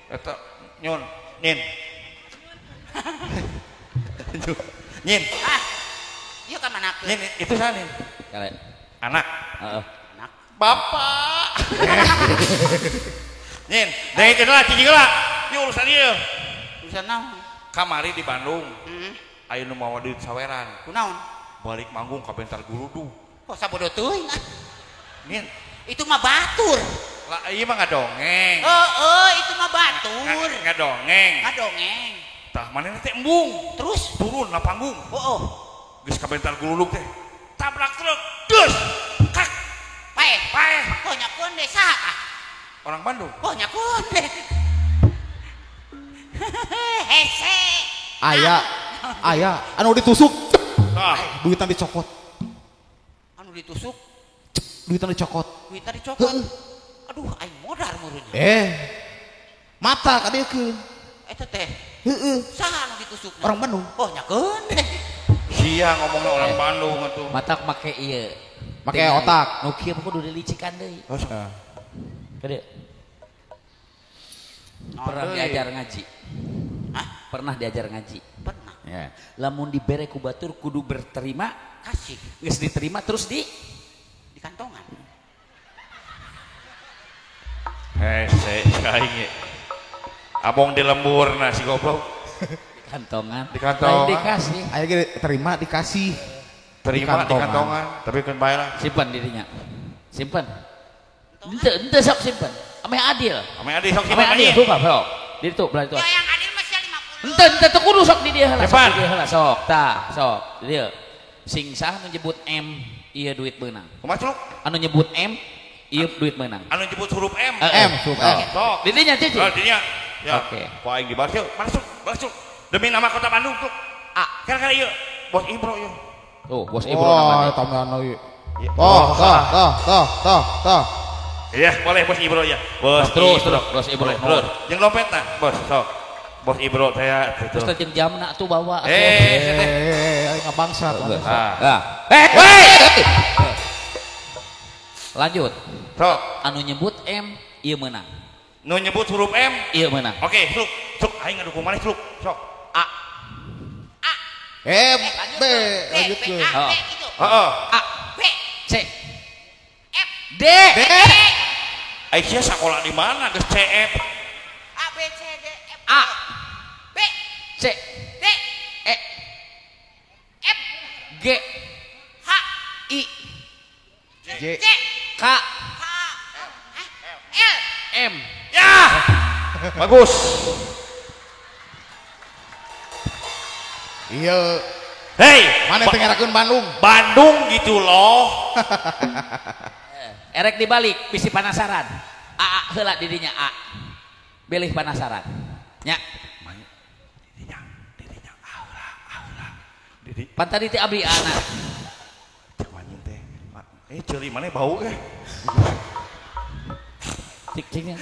A: Eta nyun, nyin. Nyin.
D: Ah. Ieu ka mana keun?
A: Nyin, itu saha nin?
B: Kale.
A: Anak.
B: Heeh.
D: Anak.
A: Bapak. Nyin, dengekeun lah cicing heula. Ieu urusan ieu.
D: Urusan naon?
A: Kamari di Bandung.
D: Heeh.
A: Aya nu mawa duit saweran.
D: Kunaon?
A: Balik manggung ka bentar gurudug.
D: Kok sabodo teuing ah.
A: Nyin.
D: Itu mah batur.
A: Lah ieu mah ngadongeng.
D: Heeh, itu mah batur.
A: Ngadongeng.
D: Ngadongeng.
A: Tah manehna teh embung.
D: Terus
A: turun na panggung.
D: Heeh.
A: Geus kabentar gululuk teh. Tabrak truk. Dus. Kak.
D: Paeh.
A: Paeh.
D: Oh nyakeun deh saha ah?
A: Orang Bandung.
D: Oh nyakeun deh. Hese.
C: Aya. Aya anu ditusuk.
A: Tah,
C: duitan dicokot.
D: Anu ditusuk.
C: Duitan dicokot.
D: Duitan dicokot. Aduh aing modar meureun.
C: Mata kadiekeun.
D: Eta teh.
C: Heeh.
D: Saha anu ditusukna?
C: Orang Bandung.
D: Oh nyakeun deh.
A: Sia ngomongna orang Bandung atuh.
B: Matak make ieu.
C: Make otak.
B: Nu kieu kudu dilicikan deui.
A: Heeh.
B: Kade. Pernah diajar ngaji.
D: Hah?
B: Pernah diajar ngaji.
D: Pernah.
B: Ya. Lamun dibere ku batur kudu berterima
D: kasih.
B: Geus diterima terus di
D: kantongan.
A: Hese aing ge. Abong di lemburna si goblok.
B: Di kantongan.
A: Di kantongan.
B: Lain dikasih.
C: Aya ge terima dikasih.
A: Terima di kantongan, tapi keun bae lah.
B: Simpan dirinya. Simpan. Henteu sok simpan. Ameh adil.
A: Ameh adil sok simpan.
B: Ameh adil sumpah sok. Di ditu belah ditu.
D: Ya yang adil mah sia 50.
B: Henteu teu kudu sok di dieu heula.
A: Sok
B: di dieu heula sok. Tah, sok. Di dieu. Sing saha nu nyebut M ieu duit beunang.
A: Kumaha culuk?
B: Anu nyebut M ieu duit meunang.
A: Anu nyebut huruf M.
B: M,
C: huruf M.
A: Sok.
B: Di dinya cicing.
A: Oh, dinya. Ya.
B: Oke.
A: Ku aing dibalas yeuh. Masuk, masuk. Demi nama kota Bandung tuh.
B: A.
A: Kira-kira ieu Bos Ibro ieu.
B: Tuh, Bos Ibro namanya.
C: Oh, tambahan lagi. Toh, toh, toh, toh, toh, toh.
A: Iya, boleh Bos Ibro ya. Bos
B: terus, terus, Bos Ibro.
A: Terus. Jeung dompetna, Bos, sok. Bos Ibro teh
B: terus teh jeung jamna tuh bawa.
C: Ngabangsat.
B: Ah. Lanjut.
A: Sok.
B: Anu nyebut M ieu meunang.
A: Nu nyebut huruf M
B: ieu meunang.
A: Oke, suluk. Suluk aing ngadukung maneh suluk. Sok.
B: A.
D: A.
C: B. Lanjut ke.
D: A B gitu.
A: Heeh.
B: A
D: B
B: C
D: F
B: D.
A: D. Aisyah sekolah di mana geus C F?
D: A B C D F
B: A
D: B
B: C
D: D
B: E
D: F
B: G
D: H
B: I
C: J
B: K
D: H L
B: M.
A: Ya. Bagus.
C: Iya.
A: Hei,
C: mana teh ngerakeun Bandung?
A: Bandung gitu loh.
B: Erek dibalik bisi penasaran. A A heula didinya A. Bilih penasaran. Nya.
A: Didinya, didinya A heula, A heula. Didi.
B: Pan tadi teh abdi ana.
A: Cek anjing teh. Ceuli maneh bau ge.
B: Cik cingnya.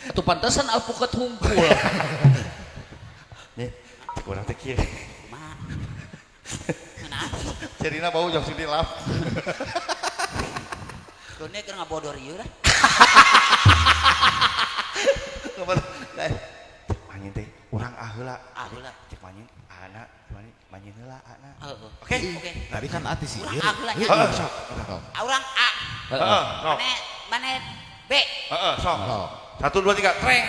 B: Atuh pantesan alpukat hungkul.
A: Nih, cek urang teh kieu.
D: Kumaha? Ngeunah.
A: Cerina bau jauh sini lap.
D: Keunnya keur ngabodor ieu lah.
A: Cek manyin teh urang A heula.
D: A heula.
A: Cek manyin ana, manyin heula ana.
D: Heeh.
A: Oke.
D: Oke.
C: Tadi kan ati sih.
D: Urang A heula nya.
A: Heeh, sok.
D: Urang A.
A: Heeh, sok.
D: Mane B.
A: Heeh, sok. 1 2 3 treng.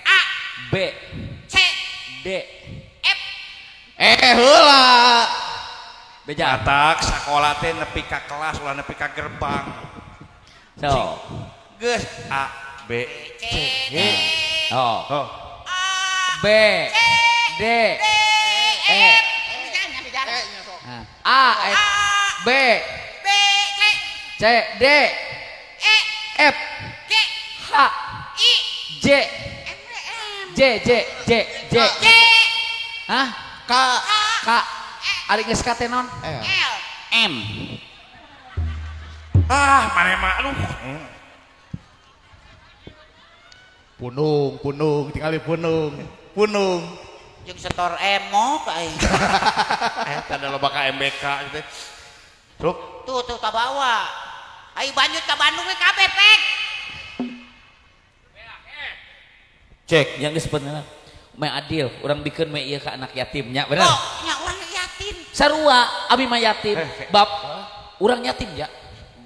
D: A
B: B
D: C
B: D
D: F.
C: Heula.
B: Beja.
A: Matak sakola teh nepi ka kelas ulah nepi ka gerbang.
B: So.
A: Geus A B
D: C D
B: Oh.
A: Oh.
D: A
B: B B D E A B C D E F G H I J J J J J Hah? K K ari geus ka teh naon? L M.
A: Ah, maneh mah aduh.
C: Punung, punung, tingali punung, punung.
D: Jeung setor emo ka aing.
A: Eta da loba ka MBK gitu. Truk.
D: Tuh tuh kabawa. Ayo banjut ka Bandung we kabeh pek.
B: Cek yang geus bener. Me adil, urang bikeun me ieu ka anak yatimnya, bener?
D: Oh, nya urang yatim.
B: Sarua abi mah yatim. Bab urang yatim ya.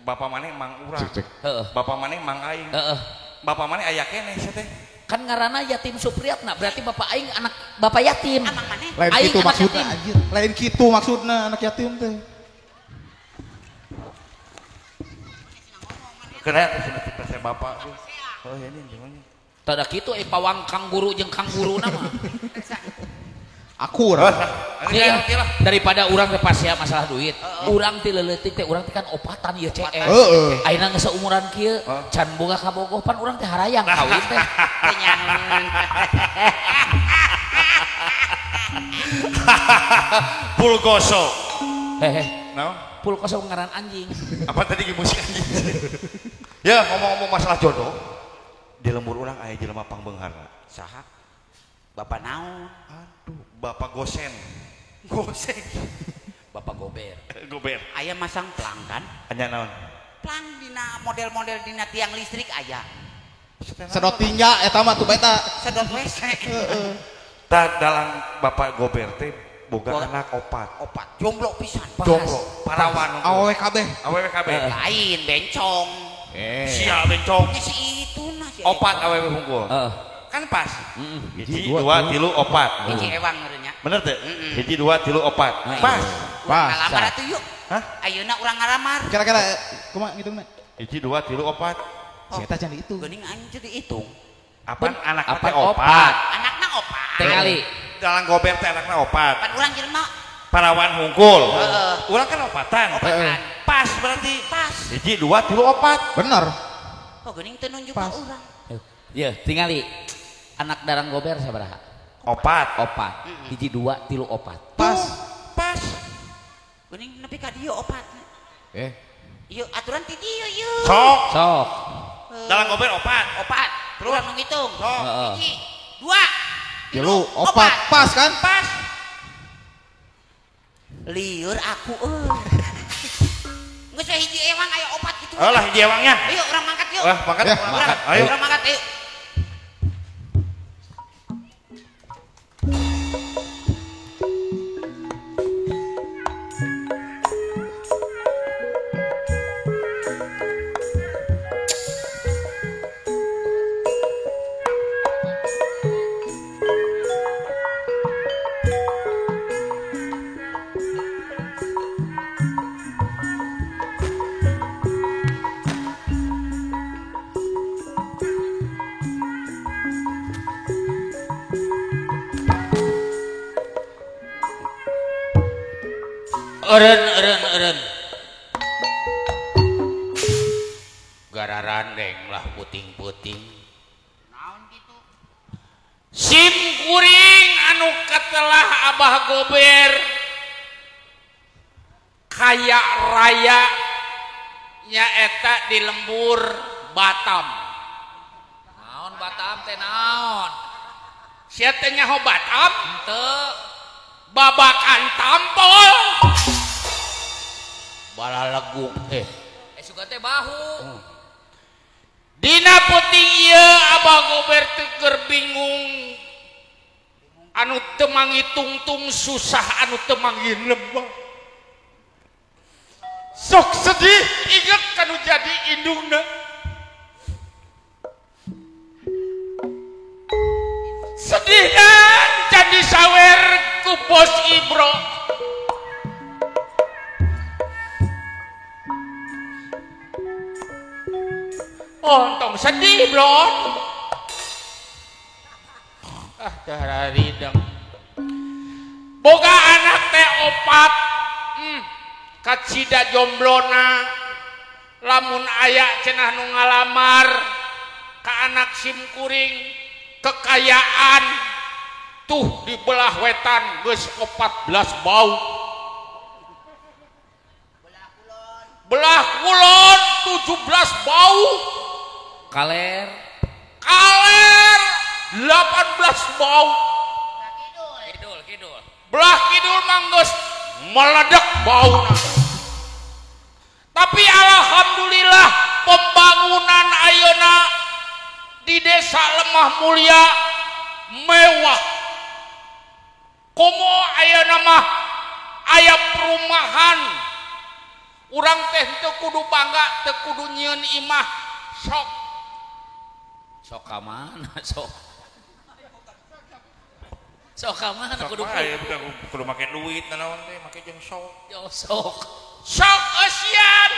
A: Bapak maneh mang urang. Heeh. Bapak maneh mang aing.
B: Heeh.
A: Bapak maneh aya keneh sia teh.
B: Kan ngaranna yatim Supriyatna, berarti bapak aing anak bapak yatim.
D: Amang maneh.
C: Lain kitu maksudna anjir. Lain kitu maksudna anak yatim teh.
A: Kena teh cenah bapak. Oh ini gimana?
B: Tada kitu pawang kang guru jeung kang guruna mah.
C: Akur.
B: Daripada urang teh pasea masalah duit. Urang ti leuletik teh urang teh kan opatan ieu CS. Ayeuna geus saumuran kieu can boga kabogoh pan urang teh harayang kawin teh.
A: Pulgoso.
B: Hehe.
A: Naon?
B: Pulgoso ngaran anjing.
A: Apa tadi musik anjing? Ya ngomong-ngomong masalah jodoh. Di lembur urang aya jelema pangbeungharna.
D: Saha? Bapak naon?
A: Aduh, Bapak Gosen. Gosen.
B: Bapak Gober.
A: Gober.
D: Aya masang plang kan?
A: Anya naon?
D: Plang dina model-model dina tiang listrik aya.
C: Sedot tingga eta mah tuh eta.
D: Sedot WC.
C: Heeh.
A: Tah dalang Bapak Gober teh boga anak opat.
D: Opat. Jomblo pisan.
A: Jomblo. Parawan.
C: Awewe kabeh.
A: Awewe kabeh.
D: Lain bencong.
A: Sia bencong.
D: Si itu nah si
A: opat awewe hungkul. Kan pas. Hiji, dua, tilu, opat.
D: Hiji ewang meureun nya.
A: Bener teh? Hiji, dua, tilu, opat. Pas.
C: Pas.
D: Ngalamar atuh yuk.
A: Hah?
D: Ayeuna urang ngalamar.
C: Kira-kira kumaha ngitungna?
A: Hiji, dua, tilu, opat.
C: Si eta can dihitung.
D: Geuning anjing teu dihitung.
A: Apan anakna teh opat.
D: Anakna opat.
B: Tingali.
A: Dalang Gober teh anakna opat.
D: Pan urang jelema
A: parawan hungkul.
D: Heeh.
A: Urang kan opatan.
D: Opatan.
A: Pas berarti.
D: Pas.
A: Hiji, dua, tilu, opat.
C: Bener.
D: Oh geuning teu nunjuk ka urang.
B: Yeuh, tingali. Anak darang Gober sabaraha?
A: Opat.
B: Opat. Hiji, dua, tilu, opat.
C: Pas.
A: Pas.
D: Geuning nepi ka dieu opat. Ieu aturan ti dieu ieu.
A: Sok.
B: Sok.
A: Dalang Gober opat.
D: Opat.
A: Terus
D: urang nu ngitung.
A: Sok.
D: Hiji, dua,
C: tilu, opat. Pas kan?
A: Pas.
D: Lieur aku euy. Geus we hiji ewang aya opat kitu.
A: Alah hiji ewangnya.
D: Ayo urang mangkat yuk.
A: Wah, mangkat.
D: Urang,
A: ayo.
D: Urang mangkat ayo. Eren eren eren gararandeng lah puting-puting naon kitu sim kuring anu katelah Abah Gober kaya raya nyaeta di lembur Batam.
B: Naon Batam teh naon?
D: Sia teh nyaho Batam?
B: Henteu.
D: Babakan tampol. Balalegung
B: suka teh bahu.
D: Dina puting ieu Abah Gober teh keur bingung anu teu mangitungtung susah anu teu manggih lembah. Sok sedih inget kanu jadi indungna. Sedihna jadi sawer ku Bos Ibro. Oh, tong sedih, Blon. Ah,
E: Teu harideng. Boga anak teh opat. Kacida jomblona lamun aya cenah nu ngalamar ka anak simkuring kekayaan tuh di belah wetan geus 14 bau. Belah kulon 17 bau.
B: Kaler
E: kaler 18 bau.
B: Kidul kidul.
E: Belah kidul mah geus meledak bauna. Tapi alhamdulillah pembangunan ayeuna di desa Lemah Mulia mewah. Komo ayeuna mah aya perumahan. Urang teh teu kudu bangga, teu kudu nyieun imah. Sok.
B: Sok ka mana sok? Sok ka mana kudu
A: kudu make duit naon teh, make jeung sok.
B: Yo sok.
E: Sok eusian.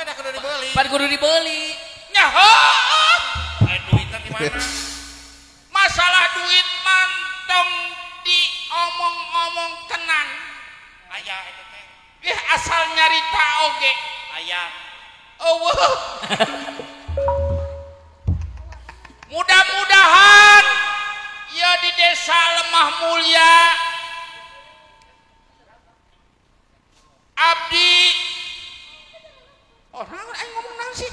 A: Kan kudu dibeli.
B: Pan kudu dibeli.
E: Nya heuh.
A: Aya duitna di mana?
E: Masalah duit mantong diomong-omong tenang.
A: Aya eta teh.
E: Ih asal nyarita oge.
A: Aya.
E: Eueuh. Mudah-mudahan ya di desa Lemah Mulia abdi oh naon aing ngomong naon sih?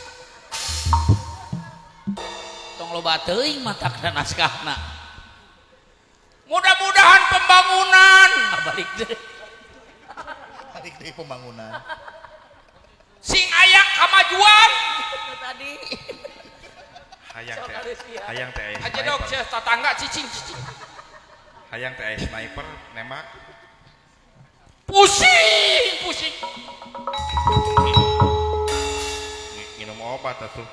B: Tong loba teuing matakna naskahna.
E: Mudah-mudahan pembangunan
B: balik deui.
C: Balik deui pembangunan.
E: Sing aya kamajuan
B: tadi.
A: Hayang teh. Hayang teh aya.
E: Aja dok sia tetangga cicing cicing.
A: Hayang teh aya sniper nembak.
E: Pusing, pusing.
A: Minum obat atuh.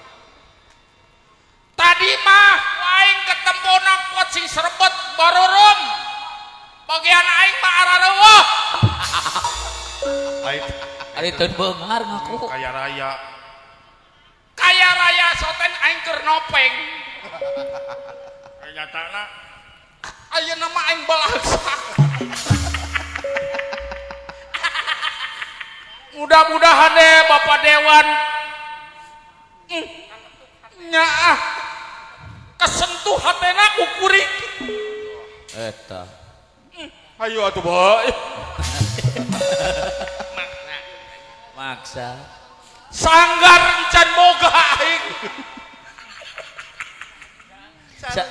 E: Tadi mah aing ketempona kuat sing serebet barorom. Bagian aing mah arareueuh.
B: Ari teu beunghar ngaku.
A: Kaya raya.
E: Kaya raya soten aing keur nopeng.
A: Nyatana
E: ayeuna mah aing balaksak. Mudah-mudahan deh Bapak Dewan nyaah kesentuh hatena ku kuring.
B: Eta.
E: Hayu atuh bae.
B: Maksa.
E: Sanggar encan boga aing.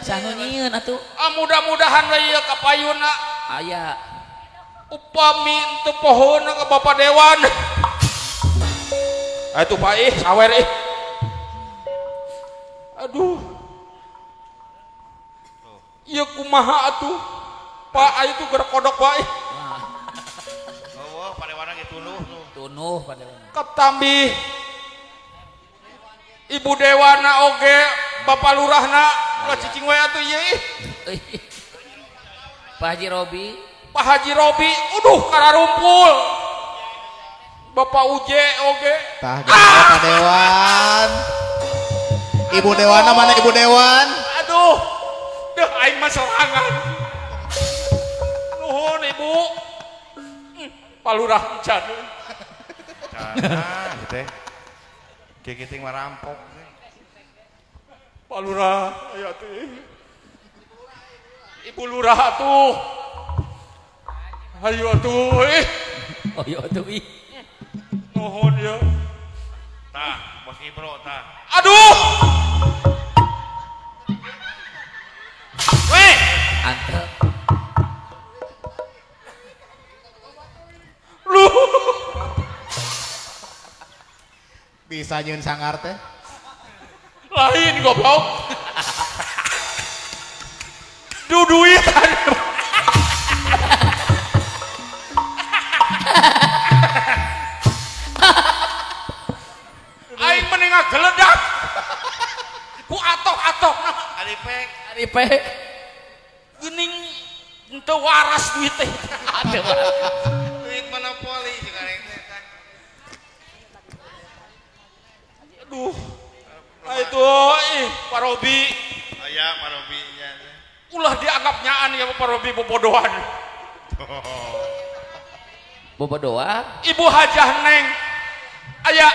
B: Sanu nyieun atuh.
E: Ah mudah-mudahan we ieu ka payuna.
B: Aya.
E: Upami teu pohoona ka Bapak Dewan. Atuh Pak ih sawer ih. Aduh. Ieu kumaha atuh? Pak ayo tuh gerak kodok Pak ih.
A: Oh, Pak Dewana ge tunuh.
B: Tunuh Pak Dewana.
E: Ketambih Ibu Dewana oge, Bapak Lurahna, ulah cicing we atuh ieu ih.
B: Pak Haji Robi.
E: Pak Haji Robi, uduh kararumpul. Bapak Uje oge.
C: Tah Bapak Dewan. Ibu Dewana mana Ibu Dewan?
E: Aduh. Duh aing mah sorangan. Nuhun Ibu. Pak Lurah encan.
A: Nah, teh. Kieu mah rampok.
E: Pak Lurah, aya teh. Ibu Lurah atuh. Hayu atuh ih.
B: Hayu atuh ih.
E: Nuhun ya.
A: Tah, Bos Ibro tah.
E: Aduh. Weh,
B: antep.
E: Lu
C: bisa nyieun sanggar teh?
E: Lain goblok. Duduitan. Aing mending ngageledak. Ku atok-atokna.
A: Ari pek,
B: ari pek.
E: Geuning teu waras duit teh.
B: Aduh.
A: Duit monopoli jeung areng teh.
E: Aduh. Nah itu ih Pak Robi.
A: Aya Pak Robi nya.
E: Ulah dianggap nyaan ya Bapak Robi bobodohan.
B: Bobodohan?
E: Ibu Hajah Neng. Aya.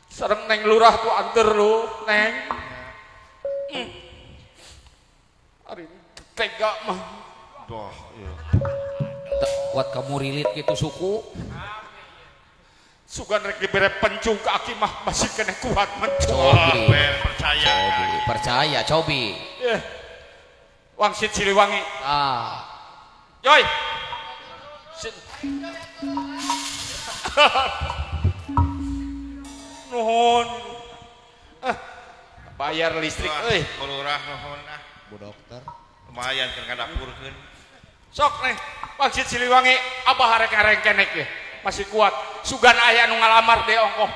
E: Sareng Neng Lurah tuh anter lu, Neng. Ari tega mah.
A: Doh, iya.
B: Kuat kamu rilit gitu suku.
E: Sugan rek dibere pencung ke aki mah masih kena kuat mencung.
B: Cobi.
A: Percaya.
B: Cobi. Percaya, cobi.
E: Yeah. Wangsit Siliwangi.
B: Ah.
E: Joy. Nuhun. Ah. Bayar listrik euy.
A: Lurah nuhun ah.
C: Bu dokter.
A: Lumayan keur ngadapurkeun.
E: Sok nih, Wangsit Siliwangi abah arek-arek kenek ye. Masih kuat. Sugan aya nu ngalamar deh ongkoh.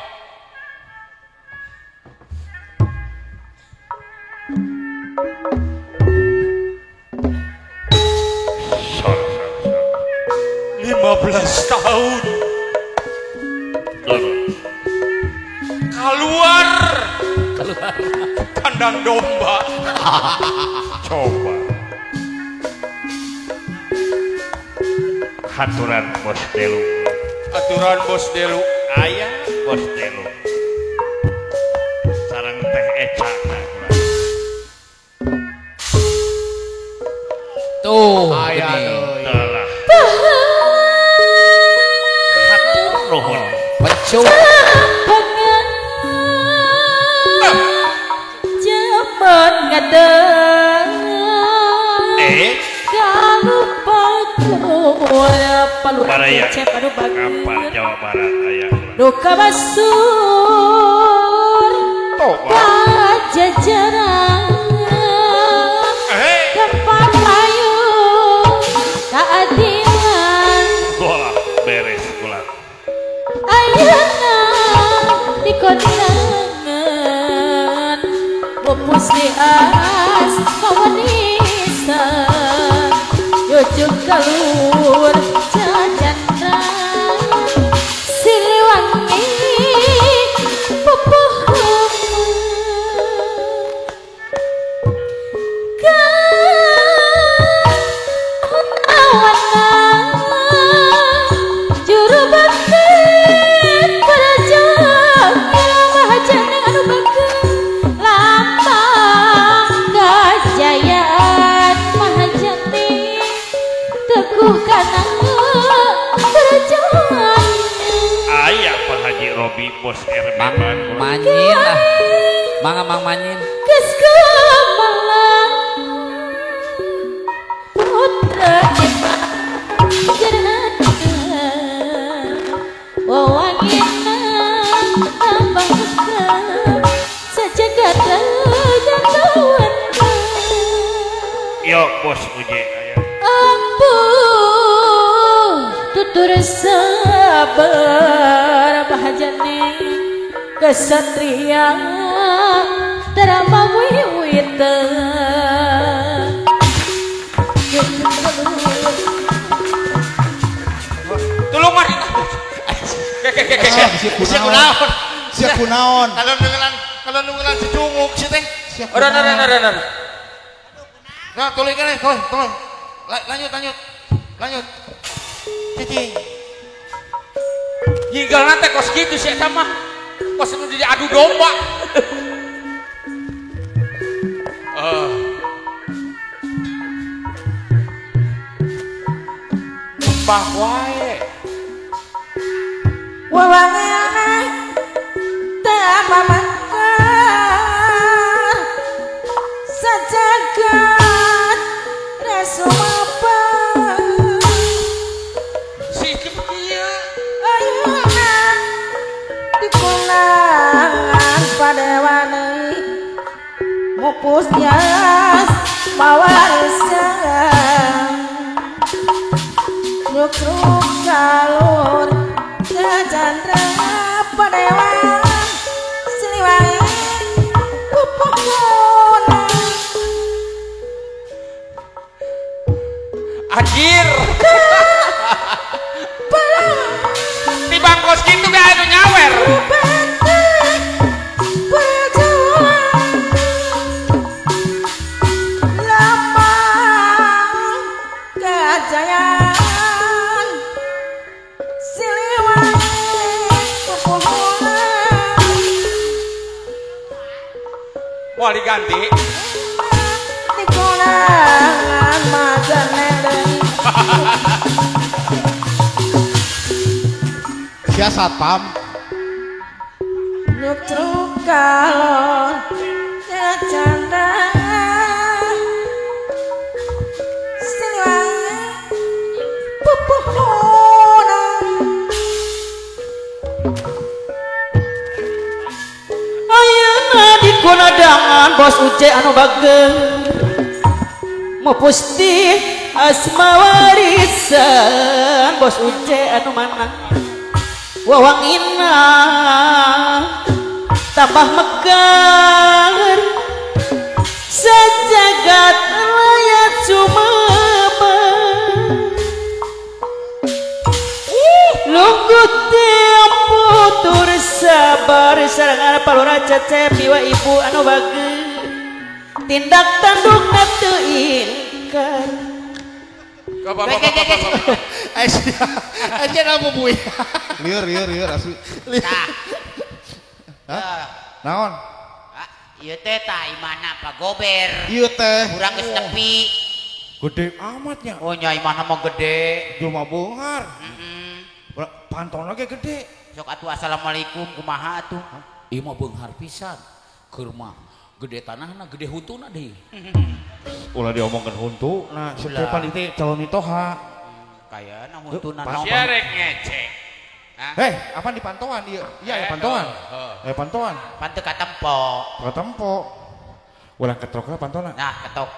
A: Sor, sor, sor.
E: 15 tahun. Keluar.
B: Keluar.
E: Kandang domba.
A: Coba. Aturan Bos Delu.
E: Aturan Bos Delu.
A: Aya Bos Delu. Sareng Teh Eca.
B: Tuh,
C: aya
B: deui.
A: Telah. Hatur nuhun.
B: Pencung.
F: Jaman ngadeng.
A: Baraya Kampar Jawa Barat aya
F: duka basur pajajaran tempat payu keadilan
A: gola beres gola
F: ayeuna di kondangan pupus di as mawanisan yujuk kalur cacandra Siliwangi pupuh awana juru bakti perjalanan mahajana anu bageur lambang kejayaan mahajati teguh kana perjuangan.
A: Aya Pak Haji Robi Bos RB
B: Manyin lah. Mangga Mang Manyin.
F: Geus kumalang putra jerhana wawangina tambah sajagat jatuhan.
A: Yo Bos Uje aya.
F: Ampuh tutur sabar bahajane kesatria terambang wiwitan.
E: Tulung mari.
C: Sia kunaon? Sia kunaon?
A: Kalau nunggulan si cunguk si teh.
E: Ora ora ora ora.
A: Nah, tolong kan, tolong, tolong. Lanjut, lanjut. Lanjut. Cicing.
E: Nyigalna teh kos kitu si eta mah. Kos nu diadu domba. Bah wae.
F: Wawangeana teu mamangkar sajagat resumapa
E: si kieu
F: ayeuna dikunangan padewane mupus jas mawarisan nyukruk kalur cacandra padewan Siliwangi pupukuna
E: anjir. Di bangkos kitu ge anu nyawer. Moal diganti.
F: Di kondangan majeneng deui.
C: Sia satpam.
F: Nyutruk kalon canda Siliwangi pupuhunan.
G: Ayeuna di konadangan bos Uce anu bageur mupusti asma warisan bos Uce anu manang wawangina tambah megar sejagat raya sumaba lungguh tiap putur sabar sareng palura cecep iwa ibu anu bager tindak tandukna teu ingkar.
A: Aja nama buih.
C: Liur liur liur asli.
A: Hah? Naon?
D: Ieu teh tah imana Pak Gober.
C: Ieu teh.
D: Urang geus nepi.
A: Gede amatnya.
D: Oh nya imana mah gede.
A: Jelema beunghar.
D: Heeh.
A: Pantona ge gede.
D: Sok atuh assalamualaikum kumaha atuh.
B: Ieu mah beunghar pisan. Keur mah gede tanahna, gede huntuna deui.
A: Ulah diomongkeun huntu, nah Stefan itu calon mitoha.
D: Kayana huntuna naon.
E: Sia rek ngecek.
A: Heh, apa di pantauan ieu? Iya, ya pantauan. Eh pantauan.
D: Pan teu katempo.
A: Katempo. Ulah ketrok lah pantona.
D: Nah, ketok.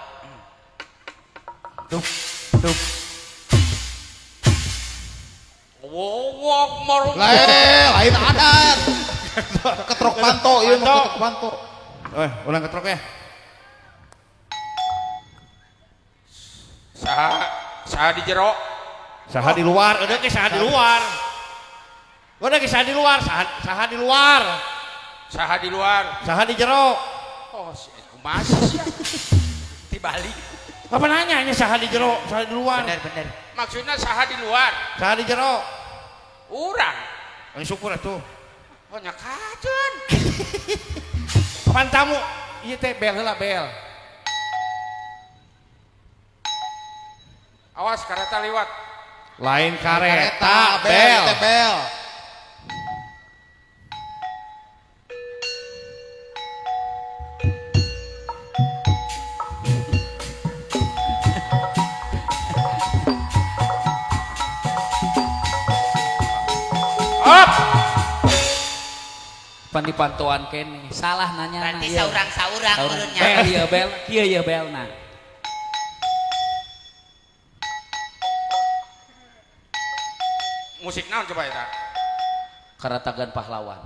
A: Tuh, tuh.
E: Wowok marung.
C: Lain adat. Ketrok panto ieu mah ketrok panto.
A: Eh, ulang ketrok ya.
E: Saha, saha di jero.
A: Saha di luar, udah ke saha di luar. Udah ke saha di luar, saha, saha di luar.
E: Saha di luar.
A: Saha di jero.
E: Oh, kumaha sih? Di Bali.
A: Apa nanya ini saha di jero, saha di luar.
D: Bener, bener.
E: Maksudnya saha di luar.
A: Saha di jero.
E: Urang.
A: Yang syukur atuh.
E: Oh, nya kaceun.
A: Pan tamu ieu teh bel heula bel.
E: Awas kareta liwat.
A: Lain kareta, bel.
C: Bel, bel.
E: Up.
B: Pan di pantauan kene salah nanya.
D: Berarti saurang-saurang urunnya.
B: Bel ieu bel, kieu ieu belna.
E: Musik naon coba eta?
B: Karatagan pahlawan.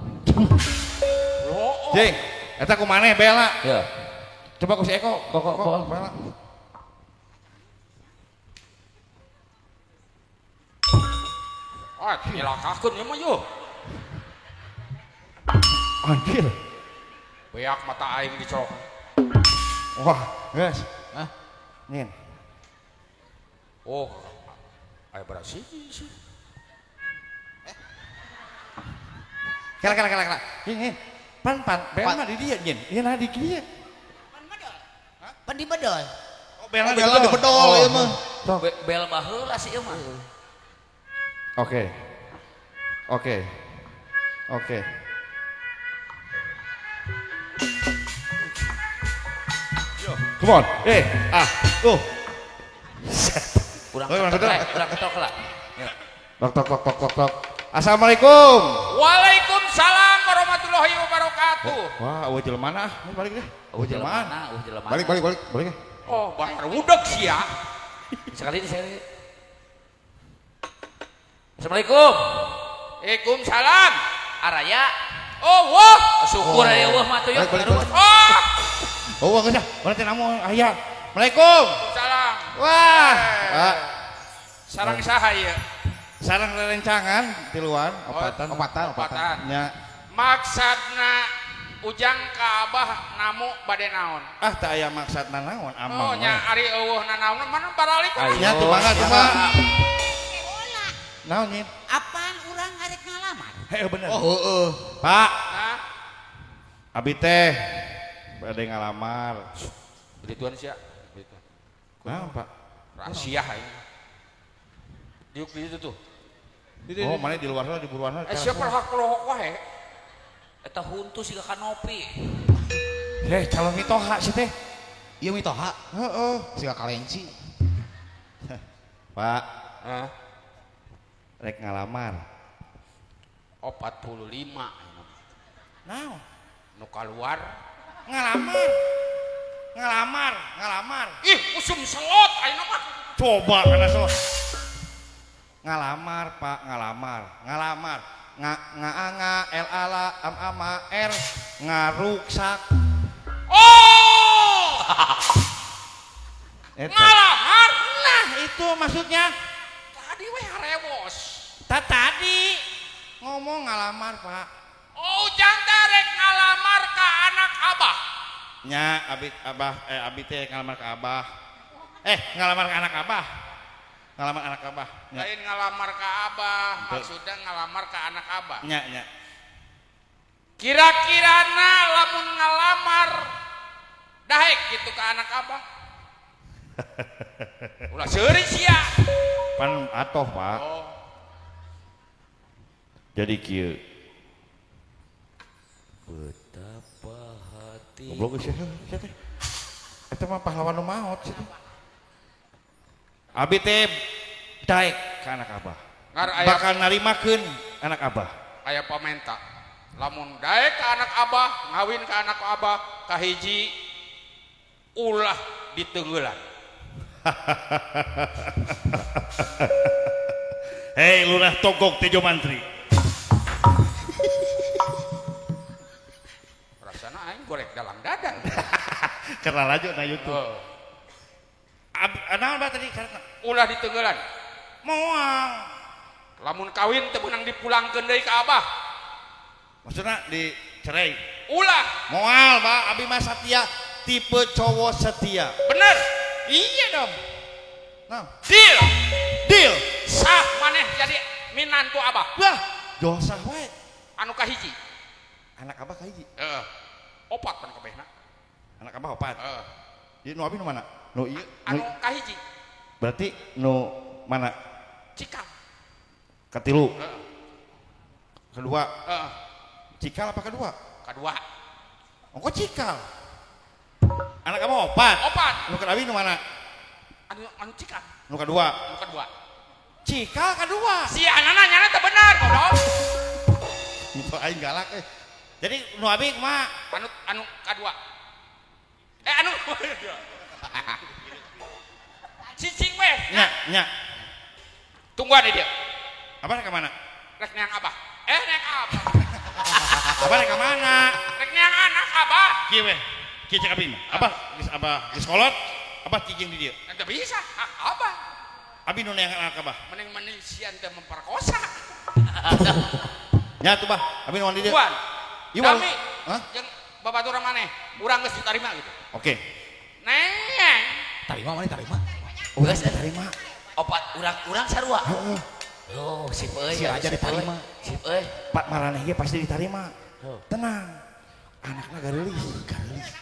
A: Jing, eta ku maneh belna?
B: Ya.
A: Coba ku si Eko, kok belna.
E: Ah, cilakakeun ieu mah yeuh.
A: Anjir.
E: Beak mata aing dicolok.
A: Wah, guys. Hah? Nyin.
E: Oh. Aya berasi sih.
A: Kala kala kala kala. Nyin, nyin. Pan pan, bel mah di dieu nyin. Ieu nah di dieu.
D: Pan bedol. Hah? Pan di bedol.
A: Oh, bel di
C: bedol ieu mah.
B: Bel baheula sih ieu mah.
A: Oke. Oke. Oke. Come on. Ah, tuh.
B: Kurang ketok lah.
A: Tok tok tok tok tok tok. Assalamualaikum.
E: Waalaikumsalam warahmatullahi wabarakatuh.
A: Wah, eueuh jelema ah. Balik deh. Eueuh jelema.
C: Balik balik balik. Balik.
E: Oh, bakar udeg sia.
B: Sekali ini saya. Assalamualaikum.
E: Waalaikumsalam.
B: Araya.
E: Oh, wah.
B: Syukur aya wah mah atuh.
E: Oh.
A: Oh, geus ah. Urang teh namu aya. Assalamualaikum.
E: Waalaikumsalam.
A: Wah.
E: Sarang saha ieu?
A: Sarang rerencangan tiluan opatan.
C: Opatan, opatan.
A: Nya.
E: Maksudna Ujang ka Abah namu bade naon?
A: Ah, teu aya maksudna naon amang.
E: Oh, nya ari eueuh nanaon mana baralik.
A: Nya tuh mangga tuh mah. Naon nyin?
D: Apaan urang arek ngalamar?
A: Heuh bener.
C: Oh, heeh.
A: Pak.
E: Hah?
A: Abi teh bade ngalamar.
E: Begituan sia. Gitu.
A: Naon, Pak?
E: Rahasia aing. Diuk di situ tuh.
A: Oh, mana di luar sana di buruan.
E: Eh siapa hak lohok wae?
B: Eta huntu siga kanopi.
A: Eh, calon mitoha sih teh.
C: Iya mitoha.
A: Heeh,
C: siga kalenci.
A: Pak.
E: Hah?
A: Rek ngalamar.
E: 45.
A: Naon?
E: Nu kaluar
A: ngalamar. Ngalamar, ngalamar.
E: Ih, usum selot ayeuna mah.
A: Coba kana selot. Ngalamar, Pak, ngalamar. Ngalamar. Nga nga nga l a l am a ma r ngaruksak.
E: Oh!
A: Eta.
E: Ngalamar.
A: Nah, itu maksudnya.
E: Tadi we harewos.
A: Tadi ngomong ngalamar, Pak.
E: Oh, ujang darek ngalamar ka anak abah.
A: Nya, abi abah abi teh ngalamar ka abah. Ngalamar ka anak abah. Ngalamar anak abah. Nya.
E: Lain ngalamar ka abah, maksudnya ngalamar ka anak abah.
A: Nya, nya.
E: Kira-kirana lamun ngalamar daek gitu ke anak abah. Ulah seuri sia.
A: Pan atoh, Pak.
E: Oh.
A: Jadi kieu.
B: Betapa hati.
A: Goblok geus sia teh. Eta mah pahlawan nu maot sia teh. Abi teh daek ka anak abah. Bakal narimakeun anak abah.
E: Aya pamenta. Lamun daek ka anak abah, ngawin ka anak abah, kahiji ulah diteungeulan.
A: Hei lurah Togog Tejo Mantri.
E: Rasana aing gorek dalam dada.
A: Karena laju na YouTube.
E: Oh.
A: Naon bah tadi syaratna?
E: Ulah diteungeulan.
A: Moal.
E: Lamun kawin teu meunang dipulangkeun deui ka abah.
A: Maksudna dicerai.
E: Ulah.
A: Moal bah abi mah setia, tipe cowok setia.
E: Bener.
A: Iya dong. Nah,
E: deal.
A: Deal.
E: Sah maneh jadi minantu abah.
A: Wah, dosa wae.
E: Anu kahiji.
A: Anak abah kahiji.
E: Heeh. Opat pan kabehna.
A: Anak abah opat.
E: Heeh.
A: Ieu nu abi nu mana? Nu ieu
E: anu kahiji.
A: Berarti nu mana?
E: Cikal.
A: Katilu.
E: Heeh.
A: Kedua.
E: Heeh.
A: Cikal apa kedua?
E: Kedua.
A: Ongko cikal. Anak abah opat.
E: Opat.
A: Nu abi nu mana?
E: Anu cikal.
A: Nu kedua.
E: Nu kedua.
A: Cikal kedua.
E: Si anana nyana teu bener goblok.
A: Itu aing galak euy. Jadi nu abi kumaha?
E: Anu kadua. Anu cicing we.
A: Nya, nya.
E: Tungguan dia.
A: Abah rek ka mana?
E: Rek neang abah. Neang abah.
A: Abah rek ka mana?
E: Rek neang anak abah.
A: Kieu we. Kieu cek abi mah. Abah geus abah geus kolot, abah cicing di dieu.
E: Teu bisa, hak abah.
A: Abi nu neang anak abah.
E: Mending-mending sian teh memperkosa.
A: Nya tuh bah, abi nu di dieu.
E: Tungguan.
A: Iwan.
E: Kami jeung babaturan maneh, urang geus ditarima gitu.
A: Oke.
E: Neng.
C: Tarima maneh tarima.
B: Geus
A: tarima.
B: Opat urang-urang sarua.
A: Heeh.
B: Oh, sip euy.
C: Si raja ditarima.
B: Sip euy.
A: Pak maraneh ge pasti ditarima. Tenang. Anakna gareulis, gareulis.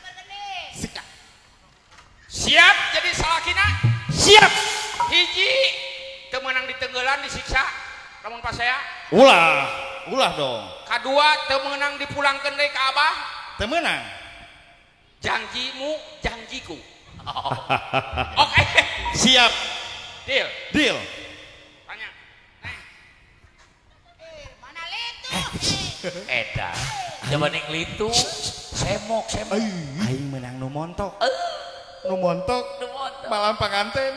E: Siap jadi salakina?
A: Siap.
E: Hiji teu meunang diteungeulan disiksa lamun pasea.
A: Ulah, ulah dong.
E: Kadua teu meunang dipulangkeun deui ka abah.
A: Teu meunang.
E: Janjimu janjiku. Oke.
A: Siap.
E: Deal.
A: Deal.
E: Tanya. Neng.
D: Mana litu?
B: Eta. Jaman ning litu semok semok.
A: Aing meunang nu montok. Nu montok.
B: Nu montok.
A: Malam panganten.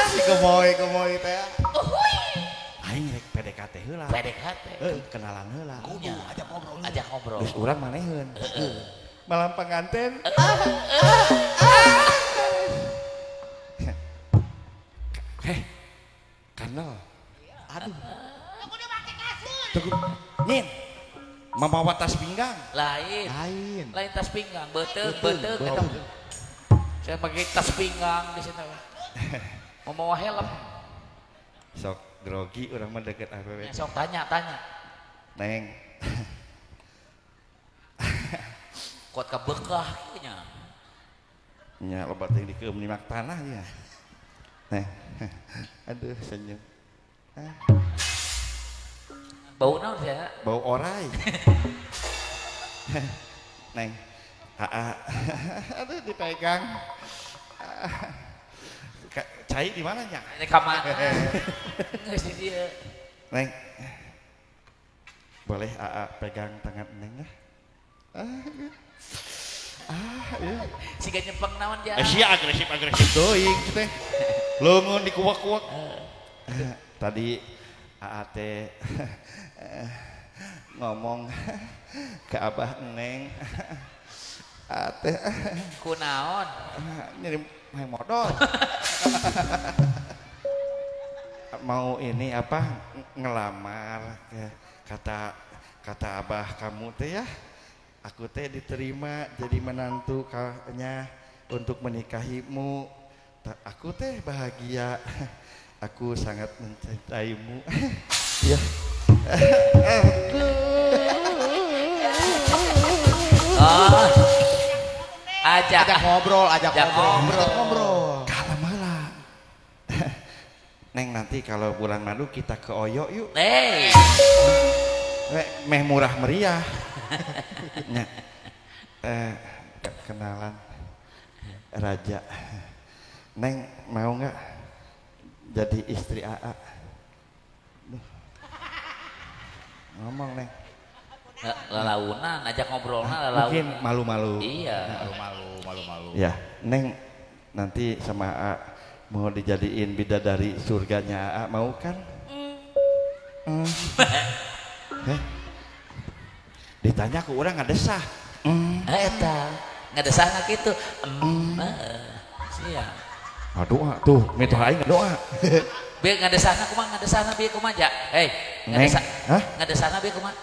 C: Si gemoy gemoy teh.
A: Aing rek PDKT heula.
B: PDKT.
A: Kenalan heula.
B: Kudu ajak ngobrol. Ajak ngobrol.
A: Geus urang maneheun. Malam panganten. Heh. Kanal.
C: Aduh.
D: Kudu make kasur.
A: Nyin. Membawa tas pinggang.
B: Lain.
C: Lain.
B: Lain tas pinggang, beuteung beuteung eta. Saya pakai tas pinggang di sini. Membawa helm.
A: Sok grogi urang mah deket awewe.
B: Ya, sok tanya, tanya.
A: Neng.
B: Kuat ka bekah kieu nya.
A: Nya loba teh dikeum nyimak tanah ya. Neng. Aduh senyum.
B: Bau naon ya?
A: Bau orai. Neng. Aduh dipegang. Cai di mana nya?
B: Ini ka mana? Geus di dieu.
A: Neng. Boleh AA pegang tangan Neng ya? Iya.
B: Siga nyepeng naon ja?
A: Sia agresif teuing teh. Leungeun dikuak-kuak. Tadi AA teh ngomong ke Abah Neng. AA teh
B: kunaon?
A: Nyeri hayang modal. Mau ini apa ngelamar kata Abah kamu teh ya. Aku teh diterima jadi menantu kayaknya untuk menikahimu. Aku teh bahagia. Aku sangat mencintaimu. Ya.
B: Oh. Ajak
C: ngobrol, ajak ngobrol.
A: Kalem lah. Neng nanti kalau bulan madu kita ke Oyo yuk.
B: Hey.
A: Meh murah meriah. Nya. Kenalan Raja. Neng mau nggak jadi istri AA? Duh. Ngomong Neng.
B: Lalaunan, ajak ngobrolna lalaunan.
A: Mungkin malu-malu.
B: Iya.
C: Malu-malu.
A: Ya, Neng nanti sama AA mau dijadiin bidadari surganya AA mau kan? Mm. Ditanya ke orang ngadesah.
B: Eta, ngadesah nggak gitu. Siap.
A: Ngadoa tuh, mitoh aing ngadoa.
B: Bieu ngadesahna kumaha ngadesahna bieu kumaha ja? Hei, ngadesah.
A: Hah?
B: Ngadesahna bieu kumaha?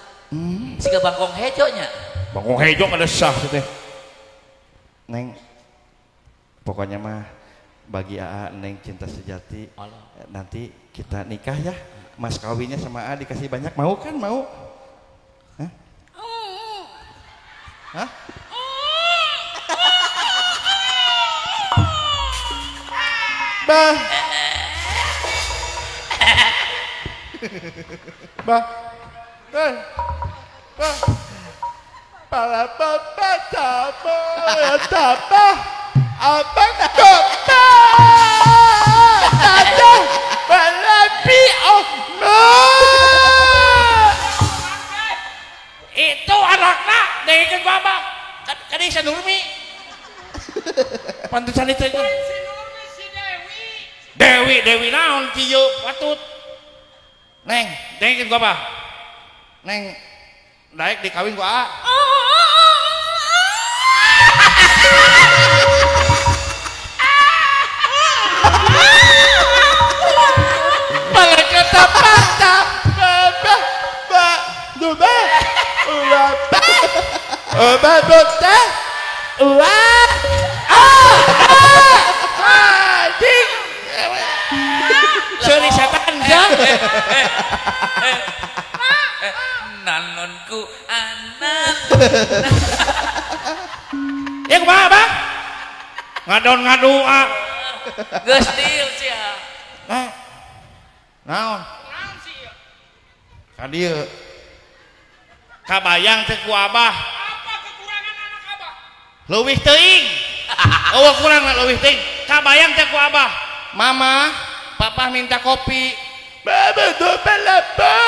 B: Siga bangkong hejo nya.
A: Bangkong hejo ngadesah teh. Neng, pokoknya mah bagi AA Neng cinta sejati.
B: Allah.
A: Nanti kita nikah ya. Mas kawinnya sama AA dikasih banyak, mau kan? Mau? Hah? Hah? Bah. Bah. Bah. Bah. Pala papa tapa tapa apa kota tata balapi oh no.
E: Itu anakna dengekeun ku abah. Kan si Nurmi.
A: Pantesan itu.
E: Si Nurmi si Dewi. Dewi Dewi naon cieu patut.
A: Neng,
E: dengekeun ku abah.
A: Neng daek dikawin ku AA.
E: Malaikat patah
A: ba ba ba ba ba ba ba wa
E: anjing seuri setan ja
B: nanonku anak
E: ya kumaha Bang ngadon ngadua
B: geus deal sia
A: naon
E: naon sih
A: ka dieu
E: kabayang teh ku Abah apa kekurangan anak Abah leuwih teuing eueuh kurang leuwih teuing kabayang teh ku Abah
A: mama papa minta kopi baba do balapa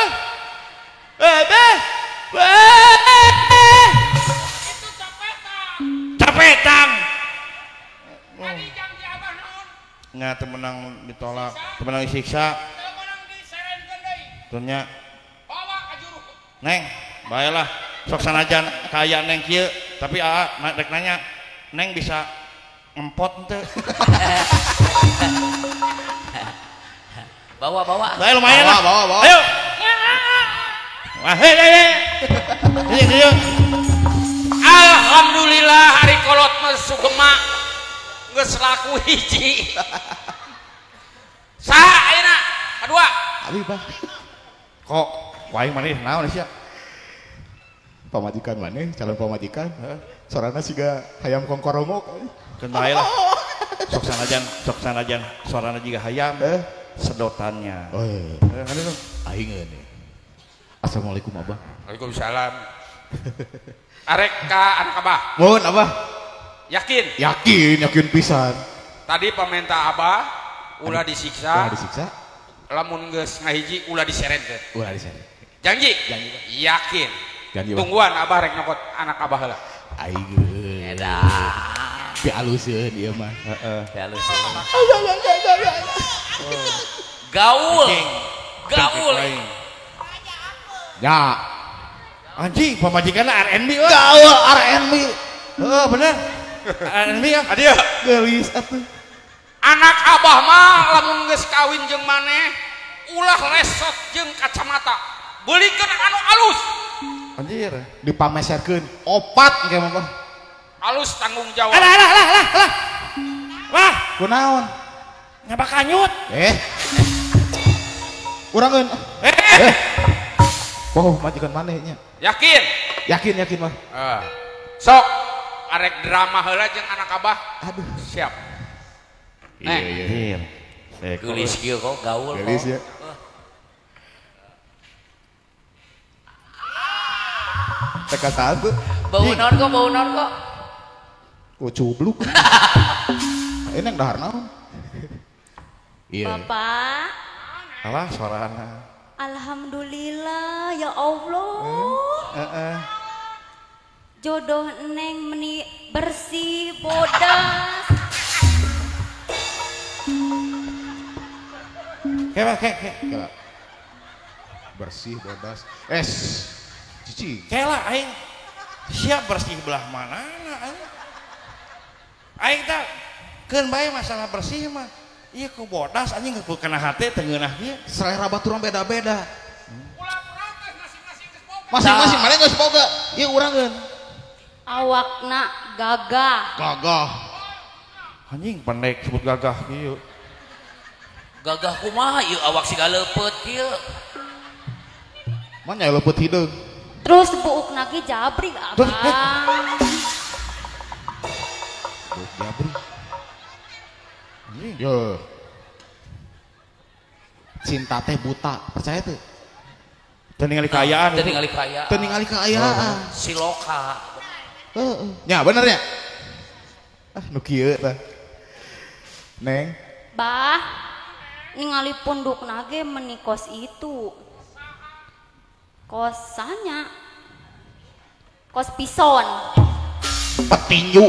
A: baba
E: itu capetang capetang tadi jam di Abah naon
A: nya teu meunang ditolak teu meunang disiksa
E: teu meunang diserenkeun deui
A: teu nya
E: bawa ka juru
A: Neng baiklah sok sanajan kaya Neng kieu tapi AA rek nanya Neng bisa ngempot henteu
B: bawa bawa
A: bae lumayan lah
C: bawa bawa
A: ayo wah hei hei hei
E: alhamdulillah hari kolot mah sugema geus laku hiji saha ayeuna kadua
C: abi Bang
A: kok wae maneh naon sia
C: pamajikan maneh calon pamajikan Sorana siga hayam kongkorongok.
A: Keun bae lah. Sok sanajan sorana jiga hayam. Sedotannya.
C: Oh iya. Aing ini. Assalamualaikum Abah.
E: Waalaikumsalam. Arek ka anak Abah.
C: Mohon Abah.
E: Yakin?
C: Yakin, yakin pisan.
E: Tadi peminta Abah ulah disiksa.
C: Ulah disiksa.
E: Lamun geus ngahiji ulah diserenkeun.
C: Ulah diseren.
E: Janji?
C: Janji.
E: Yakin.
C: Janji.
E: Tungguan Abah rek nyokot anak Abah heula.
C: Aing. Edan. Pialuseun ieu mah.
A: Heeh.
B: Pialuseun. Gaul. Gaul.
C: Ya.
A: Anjing pamajikanna R&B euy.
C: Gaul R&B.
A: Heeh bener. R&B ya.
E: Adieu.
C: Geulis atuh.
E: Anak Abah mah lamun geus kawin jeung maneh ulah lesot jeung kacamata. Beulikeun anu alus.
A: Anjir.
C: Dipameserkeun opat engke mah.
E: Alus tanggung jawab.
A: Alah alah alah alah. Wah,
C: kunaon?
A: Ngapa kanyut?
C: Urangeun. Wow, majikan maneh nya.
E: Yakin?
C: Yakin, yakin mah.
E: Sok arek drama heula jeung anak Abah.
C: Aduh,
E: siap.
A: Iya, iya.
B: Geulis kieu kok gaul kok.
C: Geulis ya. Teka satu.
B: Bau naon kok, bau naon kok?
C: Oh, cubluk. Ini yang dahar naon? Iya.
H: Bapak.
A: Alah suarana.
H: Alhamdulillah ya Allah. Jodoh neng meni bersih bodas.
A: Kela kela.
C: Bersih bodas. Es. Cici.
A: Kela aing siap bersih belah mana aing. Aing teh keun bae masalah bersih mah. Iya ku bodas anjing ku kena hate teu ngeunah ieu.
C: Selera baturan beda-beda.
E: Ulah protes masing-masing geus boga.
C: Masing-masing mana geus boga. Ieu urangeun.
H: Awakna gagah.
C: Gagah.
A: Anjing pendek sebut gagah kieu.
B: Gagah kumaha ieu awak siga leupeut kieu.
C: Mah nya leupeut hideung.
H: Terus buukna ge jabrik abang.
C: Buuk jabrik. Yo. Cinta teh buta, percaya tuh?
A: Teu ningali kaayaan.
B: Teu ningali kaayaan.
C: Teu ningali kaayaan.
B: Siloka.
C: Heeh. Nya bener nya. Ah nu kieu tah. Neng.
H: Bah, ningali pundukna ge meni kos itu. Kosannya. Kos pison.
C: Petinju.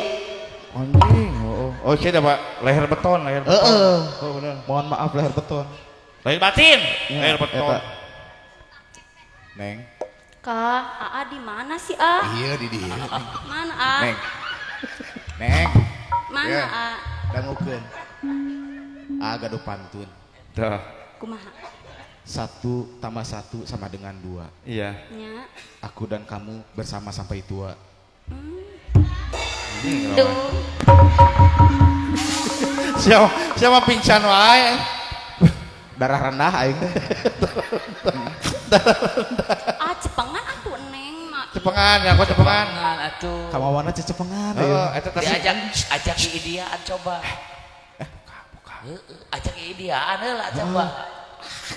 A: Anjing. Oh, saya dapat leher beton, leher beton. Oh, benar.
C: Mohon maaf leher beton.
A: Leher batin, ya, leher beton.
C: Eta. Neng.
H: Kak, AA di mana sih, A?
C: Iya, di dieu.
H: Mana, A?
C: Neng. Neng.
H: Mana,
C: ya.
H: A?
C: Dangukeun. A gaduh pantun.
A: Tah.
H: Kumaha?
C: 1 tambah 1 sama dengan 2.
A: Iya.
H: Ya.
C: Aku dan kamu bersama sampai tua.
H: Duh.
A: Siapa siapa pingsan wae.
C: Darah rendah aing teh.
A: Darah rendah.
H: Ah cepengan atuh neng mah.
A: Cepengan ya, kok cepengan.
B: Atuh.
C: Kamawana cepengan.
A: Heeh, eta tapi
B: diajak ajak idiaan coba.
A: Buka, buka.
B: Heeh, ajak idiaan heula coba.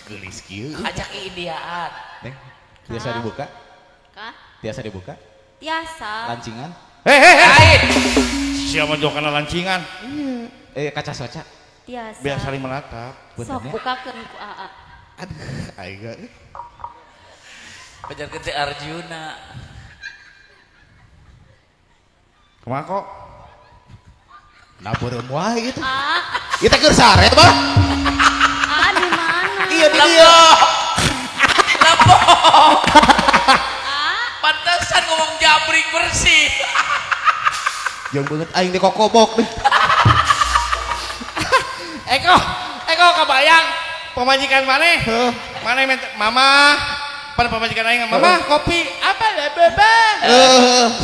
C: Geulis kieu.
B: Ajak idiaan.
C: Neng, biasa dibuka?
H: Kah?
C: Biasa dibuka?
H: Biasa.
C: Lancingan?
A: Hei. Siapa jokana lancingan?
C: Iya. Kaca soca.
H: Biasa.
A: Biar saling menatap.
H: Sok bukakeun ku AA.
C: Aduh, aing ge.
B: Pajarkeun teh Arjuna.
A: Kumaha kok?
C: Nah beureum wae gitu. Ieu teh keur sare, Bah.
H: Ah, di mana?
C: Iya di dieu.
B: Lambo. Pantesan ngomong jabrik bersih.
C: Jauh banget aing di kokobok nih.
A: Eko kebayang pemajikan maneh. Maneh minta mama, pan pemajikan aing mama kopi apa lah bebe.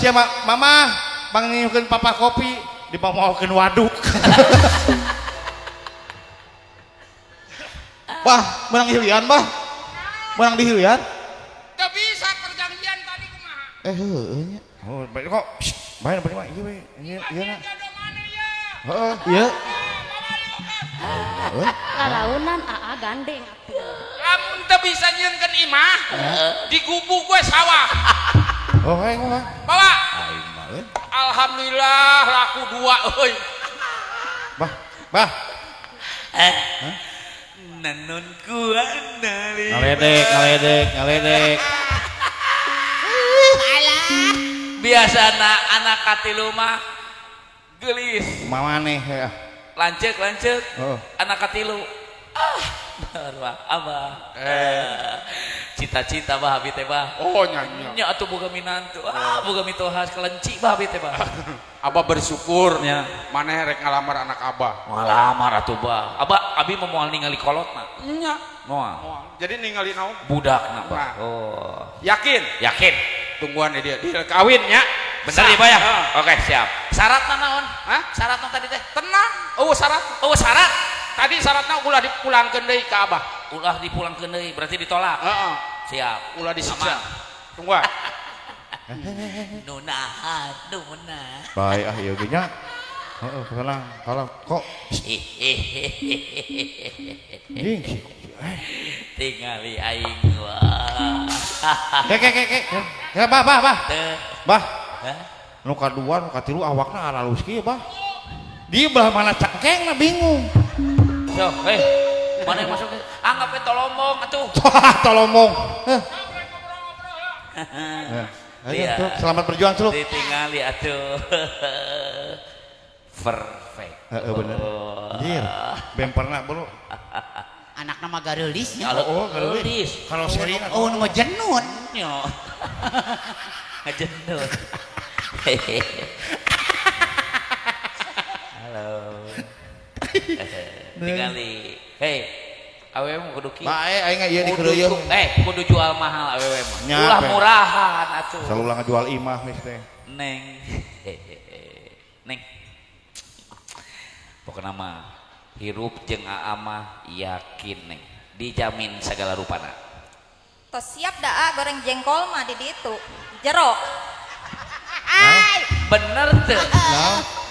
A: Siapa mama panggilkeun papa kopi dipamokeun waduk.
C: Bah, menang hilian, bah. Menang di hilian.
E: Teu bisa perjanjian tadi kumaha.
C: Heueuh nya.
A: Oh, kok Bae bari mah ieu we. Ieu na. Heeh.
C: Ieu.
H: Lalaunan aa gandeng atuh.
E: Lamun teu bisa nyieunkeun imah, digubuk we sawah.
A: Oh, hayang mah.
E: Bawa.
A: Aing mah euy.
E: Alhamdulillah laku dua euy.
A: Bah, bah.
B: Nanon kuanali.
A: Ngaledek, ngaledek, ngaledek.
D: Alah.
B: Biasana anak katilu mah geulis.
A: Mamaneh ya.
B: Lanceuk, lanceuk.
A: Oh.
B: Anak katilu. Ah, bener abah. Cita-cita bah abi teh bah.
E: Oh nya.
B: Nya atuh boga minantu. Ah, boga mitohas kelenci bah abi teh bah.
E: Abah bersyukur
B: nya.
E: Maneh rek ngalamar anak abah.
B: Ngalamar atuh bah. Abah abi mah moal ningali kolotna.
E: Nya.
B: Moal.
E: Jadi ningali naon?
B: Budakna bah.
E: Nah.
B: Oh.
E: Yakin?
B: Yakin.
E: Tungguan dia. Dia kawin nya.
B: Bener ya, Pak ya? Oke, siap. Syaratna naon?
E: Hah?
B: Syaratna tadi teh?
E: Tenang. Oh, syarat.
B: Oh, syarat.
E: Tadi syaratna ulah dipulangkeun deui ka abah.
B: Ulah dipulangkeun deui, berarti ditolak.
E: Heeh.
B: Siap.
E: Ulah disiksa. Tungguan.
B: Nunahan, nuna.
A: Baik ah ieu ge nya. Heeh, tenang. Kalem kok. Ding.
B: Tingali aing wah.
A: Ke ke ke ke. Ya bah bah bah. Bah.
B: Hah?
A: Nu kadua nu katilu awakna aralus kieu bah. Di belah mana cangkengna bingung.
B: Yo, heh. Mana yang masuk? Anggap we tolombong atuh.
A: Tolombong. Heh. Ayo, tuh, selamat berjuang, Celuk.
B: Ditingali atuh. Perfect.
A: Heeh, bener. Anjir, bemperna bro.
D: Anakna mah gareulis nya.
A: Oh, gareulis. Kalau seri
D: oh nu jenun.
B: Nyo. Ngajenun. Halo. Tingali. Hei, awewe mah kudu kieu.
A: Bae aing ieu dikeureuyeun.
B: Kudu jual mahal awewe mah. Ulah murahan atuh.
A: Salulah ngajual imah geus teh.
B: Neng. Neng. Pokona mah hirup jeung aa mah yakin neng. Dijamin segala rupana.
H: Tos siap daa goreng jengkol mah di ditu. Jero.
B: Bener teu?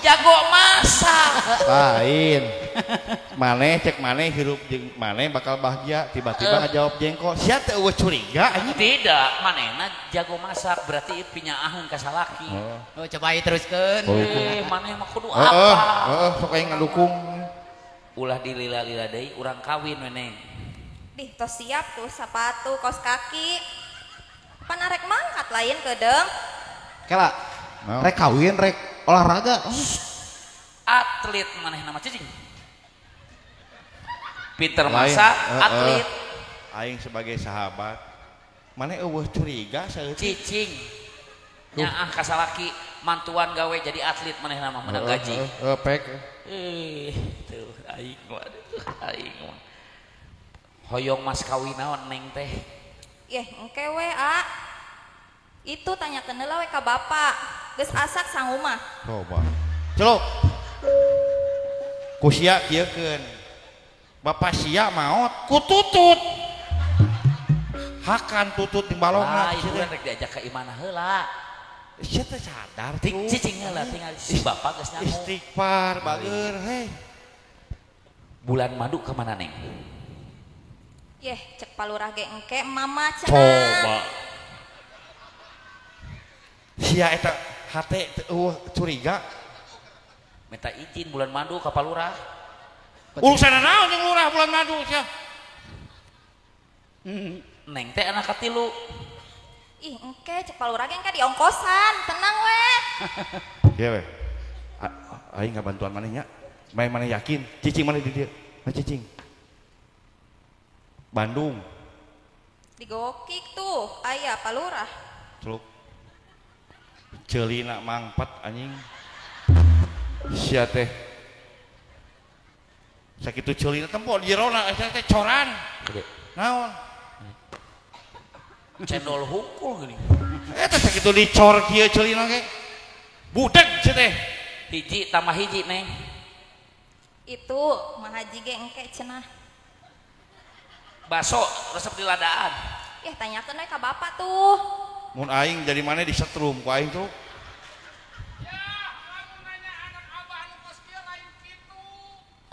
B: Jago masak.
A: Lain. Maneh cek maneh hirup jeung maneh bakal bahagia, tiba-tiba ngajawab jengkol. Sia teh eueuh curiga anjing.
B: Tidak, manehna jago masak berarti pinyaaheun ka salaki.
D: Oh, coba ieu teruskeun.
B: Maneh mah kudu apa?
A: Heeh, sok aing ngadukung.
B: Ulah dilila-lila deui urang kawin we neng.
H: Dih, tos siap tuh sepatu, kaos kaki. Pan arek mangkat lain kedeung.
C: Kela. Rek kawin, rek olahraga. Oh.
B: Atlet maneh nama cicing. Pinter masak, atlet.
A: Aing sebagai sahabat, maneh eueuh curiga saeutik.
B: Cicing. Nyaah ka salaki, mantuan gawe jadi atlet maneh nama menang gaji.
A: Heeh, pek.
B: Tuh aing mah, aing mah. Hoyong mas kawin naon neng teh?
H: Yeh, engke we, a. Itu tanyakeun heula we ka bapak. Geus asak sangu mah.
A: Coba. Celuk. Ku sia kieukeun. Bapak sia maot ku tutut. Hakan tutut di balongna.
B: Ah, itu rek diajak ka imana heula.
A: Sia teh sadar
B: tuh. Cicing heula tinggal si bapak geus nyaho.
A: Istighfar bager heh.
B: Bulan madu ka mana neng?
H: Yeh, cek palurah ge engke mama cenah.
A: Coba. Sia eta hate eueuh curiga.
B: Minta izin bulan madu ka palurah.
A: Urusan naon jeung lurah bulan madu sia?
B: Neng teh anak katilu.
H: Ih, engke cek palurah ge engke diongkosan, tenang we.
A: Ieu we. Aing ngabantuan maneh nya. Maneh maneh yakin, cicing maneh di dieu. Nah cicing. Bandung.
H: Digokik tuh, aya palurah.
A: Celuk. Ceulina mangpat anjing. Sia teh. Sakitu ceulina tempo di jerona eta teh coran. Naon?
B: Cendol hungkul geuning.
A: Eta sakitu dicor kieu ceulina ge. Budeg sia teh.
B: Hiji tambah hiji neng.
H: Itu mah haji ge engke cenah.
B: Baso resep di ladaan.
H: Yah tanyakeun we ka bapak tuh.
A: Mun aing jadi mana disetrum ku aing tuh.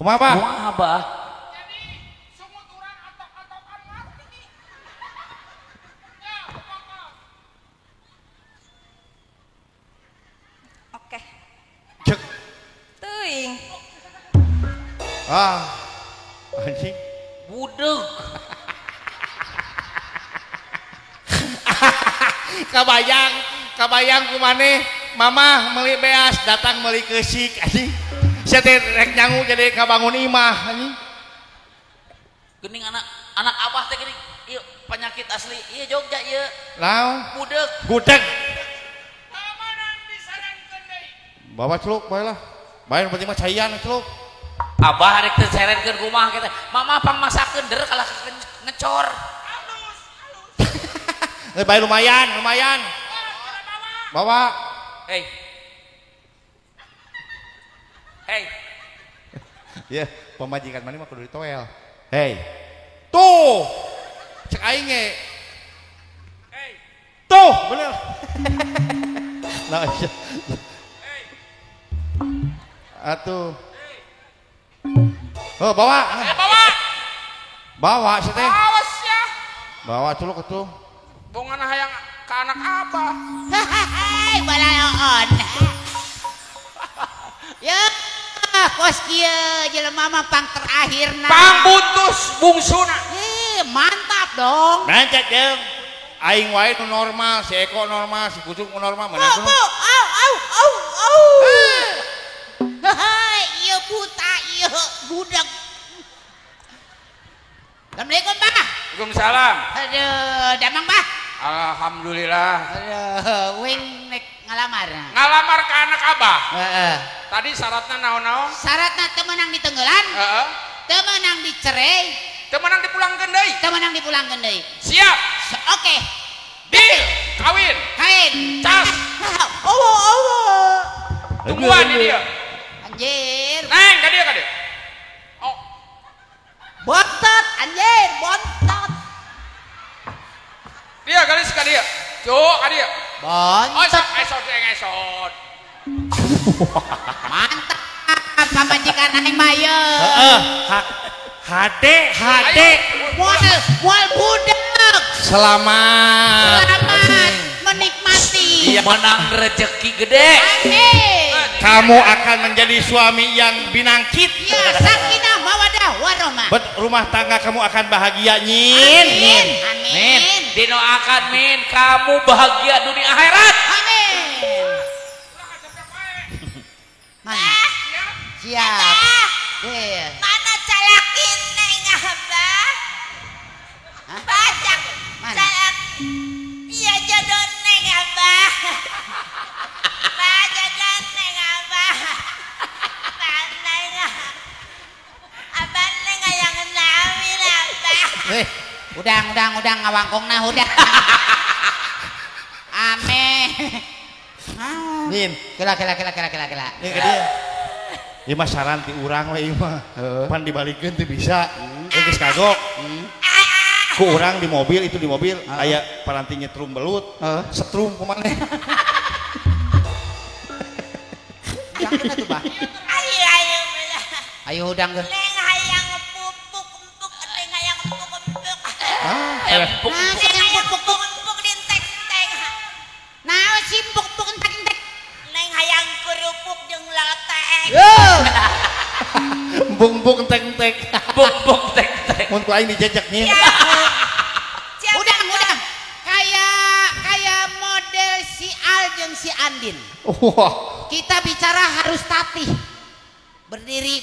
A: Kumaha, Pak?
B: Kumaha, Bah?
E: Jadi sungut urang atok-atokan mati. Ya, kumaha?
H: Oke.
A: Cek.
H: Teuing.
A: Ah. Anjing.
B: Budeg.
A: Kabayang kumaneh mamah meuli beas datang meuli keusik anjing. Sia teh rek nyangu jadi kabangun imah anjing.
B: Geuning anak abah teh geuning ieu penyakit asli ieu Jogja ieu.
A: Naon?
B: Budeg.
A: Gudeg.
E: Kamanan disarankeun deui.
A: Bawa celuk bae lah. Bae nu penting mah caian celuk.
B: Abah rek teu serenkeun kumaha kitu. Mamah pangmasakeun der kalah ngecor.
E: Alus, alus.
A: Bae lumayan, lumayan. Bawa.
B: Hei. Hei.
A: Ya, pemajikan mana mah kudu ditoel. Hei. Tuh. Cek aing ge.
E: Hei.
A: Tuh, bener. Nah, iya.
E: Hei.
A: Atuh. Oh, bawa.
E: Bawa.
A: Bawa sih teh.
E: Awas ya.
A: Bawa celuk atuh.
E: Bongan hayang ke anak abah.
D: Hei, balaloon. Ya, kos kieu jelema mah pang terakhirna.
E: Pang buntus bungsuna.
D: Ih, mantap dong.
A: Mantap jeung. Aing wae nu normal, si Eko normal, si Kucuk nu normal, mana
D: Au, au, au, au, au. Hei, ieu buta, ieu budak. Assalamualaikum, Bah.
E: Waalaikumsalam.
D: Aduh, damang, Bah.
E: Alhamdulillah.
D: Aduh, wing nek ngalamar.
E: Ngalamar ke anak abah.
D: Heeh.
E: Tadi syaratnya naon-naon?
D: Syaratna teu meunang ditenggelan.
E: Heeh.
D: Teu meunang dicerai.
E: Teu meunang dipulangkeun deui.
D: Teu meunang dipulangkeun deui.
E: Siap.
D: Oke.
E: Deal. Kawin.
D: Kawin.
E: Cas.
D: Allah Allah.
E: Tungguan ini dia.
D: Anjir.
E: Neng, ka dieu ka dieu. Oh.
D: Bontot anjir, bontot.
E: Dia garis ka dieu. Cuk, ka dieu.
D: Bontot.
E: Oh, sok esot esot.
D: Mantap pamajikan aing mah ye.
A: Heeh. HD HD.
D: Moal budak.
A: Selamat.
D: Selamat menikmati.
B: Iya. Menang rezeki gede.
D: Amin.
A: Kamu akan menjadi suami yang binangkit.
D: Iya, sakinah mawadah warahmah.
A: Bet rumah tangga kamu akan bahagia, nyin.
D: Amin. Amin.
B: Min, dinoakan min, kamu bahagia dunia akhirat.
D: Amin. Mana? Siap. Deal.
I: Mana calakin neng abah? Bajak. Calak. Iya jodoh neng abah. Bajak neng abah. Abah neng. Abah neng yang nawin abah.
D: Udang ngawangkongna udah. Amin.
A: Min,
D: kela.
A: Nih ke dia. Ieu mah saran ti urang we ieu mah. Pan dibalikeun teu bisa. Geus kagok. Ku urang di mobil itu di mobil aya paranti nyetrum belut. Setrum ku maneh.
D: Udang atuh, Bah.
I: Ayo ayo.
D: Ayo udang ge.
I: Neng hayang pupuk empuk, neng hayang empuk empuk.
A: Ah,
B: empuk.
I: Neng hayang empuk empuk dintek-tek.
D: Naon sih empuk-empuk entek-entek?
I: Neng hayang kerupuk jeung lotek.
A: Empuk-empuk entek-entek.
B: Empuk-empuk entek-entek.
A: Mun ku aing dijejek nih.
D: Udang. Kayak model si Al jeung si Andin.
A: Wah.
D: Kita bicara harus tatih. Berdiri.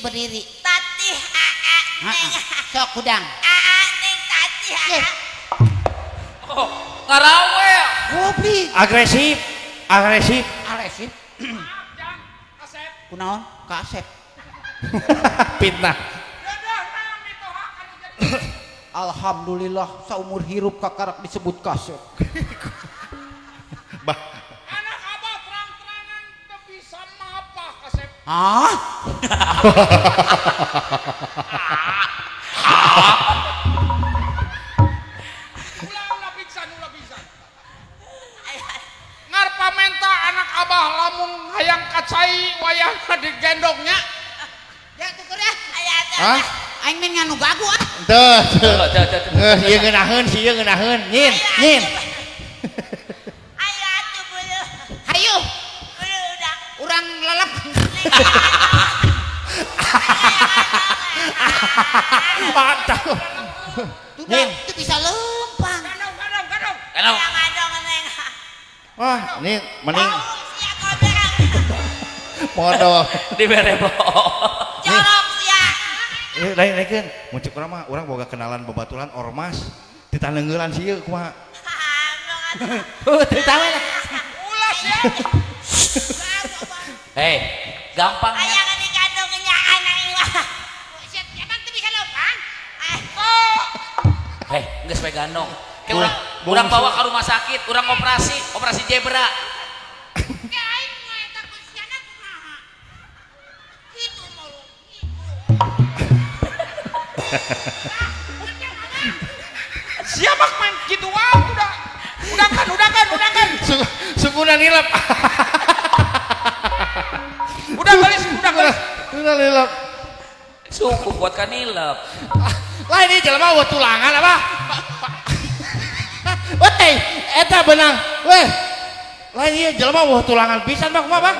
I: Tatih aa neng.
D: Sok udang.
I: Aa neng tatih aa.
B: Oh, ngarawel.
D: Goblok.
A: Agresif.
D: Agresif. Kunaon? Ka Asep.
A: Fitnah.
D: Alhamdulillah saumur hirup kakarak disebut kasep.
A: Bah.
E: Anak abah terang-terangan teu bisa mapah kasep.
D: Hah?
E: Ulah pingsan, ulah pingsan. Ngarpamenta anak abah lamun hayang kacai wayahna digendongnya.
D: Ya tukur ya.
I: Aya
A: Hah?
D: Aing main nganu gagu ah.
A: Teu. Teu. Ieu ngeunaheun si ieu ngeunaheun. Nyin, nyin.
I: Ayo atuh beuh.
D: Hayu. Urang lelep.
A: Mantap. Nyin.
D: Itu bisa lempang.
B: Ganong.
A: Wah, ini mending modal
B: dibere
I: jorok sia.
A: Lain-lain mun cek urang mah urang boga kenalan babaturan ormas ditanengeulan sieun kumaha.
B: Heuh, teu tahu lah.
E: Ulah sia.
B: Hei, gampang.
I: Aya geuning kandung nyaan aing mah.
D: Emang teu bisa lempang?
B: Hei, geus we gandong. Urang bawa ke rumah sakit, urang operasi zebra.
E: Siapa main gitu wae udah. Udangkan.
A: Sukuna nilap.
E: Udah gelis, udah
A: nilap.
B: Suku buat kan nilap.
A: Lah ini jelema eueuh tulangan apa? Weh, eta benang. Weh. Lain ieu jelema eueuh tulangan pisan mah kumaha, Bang?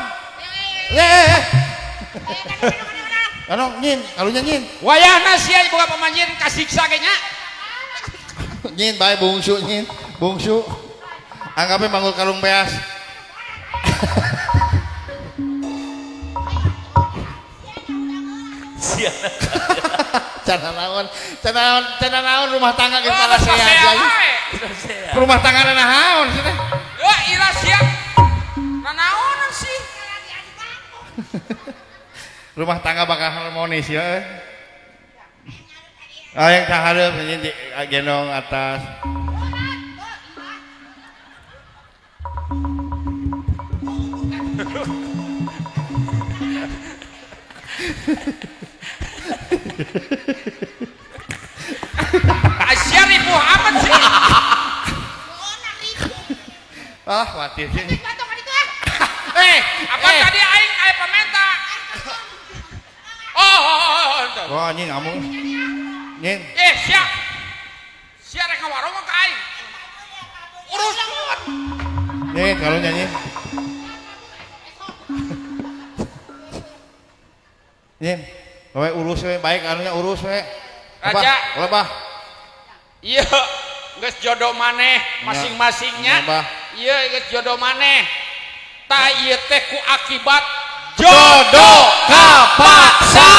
A: Eh. Ano nyin, kalunya nyin.
E: Wayahna sia boga pamanjir kasiksa ge nya.
A: Nyin bae bungsu nyin, bungsu. Anggapnya manggul kalung beas.
B: Sia.
A: Cana naon rumah tangga geus parasea aja. Rumah tangga naon sih teh?
E: Wah, ira sia. Nanaonan sih?
A: Rumah tangga bakal harmonis ya. Ah yang kahareup ini gendong atas.
E: Asia ribuh amat sih.
A: Ah, khawatir sih.
E: Apa tadi aing aya pamenta? Oh.
A: Wah, anjing ngamuk. Nyin.
E: Sia. Sia rek ngawarung ka aing. Urus.
A: Nih, kalau nyanyi. Nyin, we urus we baik anunya urus we.
E: Raja.
A: Lebah.
E: Iya, geus jodoh maneh masing-masingnya. Iya, geus jodoh maneh. Tah ieu teh ku akibat jodoh kapaksa.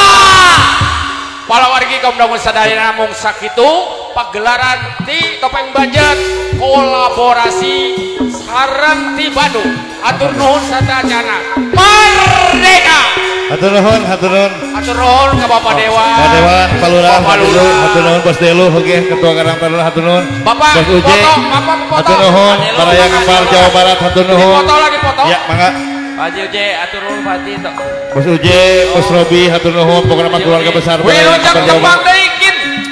E: Para wargi kaum dangun sadayana mung sakitu pagelaran ti Topeng Banjet kolaborasi sareng ti Bandung. Atur nuhun sadayana. Merdeka.
A: Hatur nuhun, hatur nuhun.
E: Hatur nuhun ka Bapak Dewan.
A: Bapak Dewan, Pak Lurah, Pak Delu, hatur nuhun Bos Delu oge Ketua Karang Taruna hatur nuhun.
E: Bapak
A: Bos Uje,
E: foto, Bapak foto.
A: Hatur nuhun, Baraya Kampar Jawa Barat hatur nuhun.
E: Dipoto lah, dipoto.
A: Ya, mangga.
B: Pak Haji Uje, atur nuhun Pak Haji.
A: Bos Uje, Bos Robi hatur nuhun, pokokna mah keluarga besar Baraya Kampar Jawa Barat.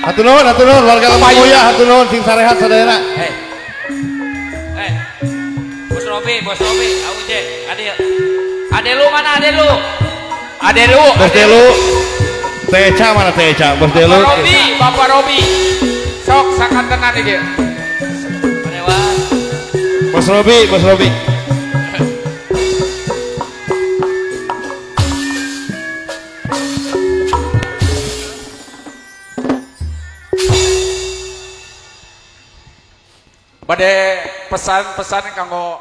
A: Hatur nuhun warga Lembang Mulia, hatur nuhun sing sarehat sadayana.
B: Bos Robi, Uje, Ade. Ade lu mana ade lu?
E: Ade lu,
A: Bos Delu, Teca mana Teca, Bos Delu.
E: Bapak Robi, sok sakantenan iki.
A: Bos Robi,
E: Bade pesan-pesan kanggo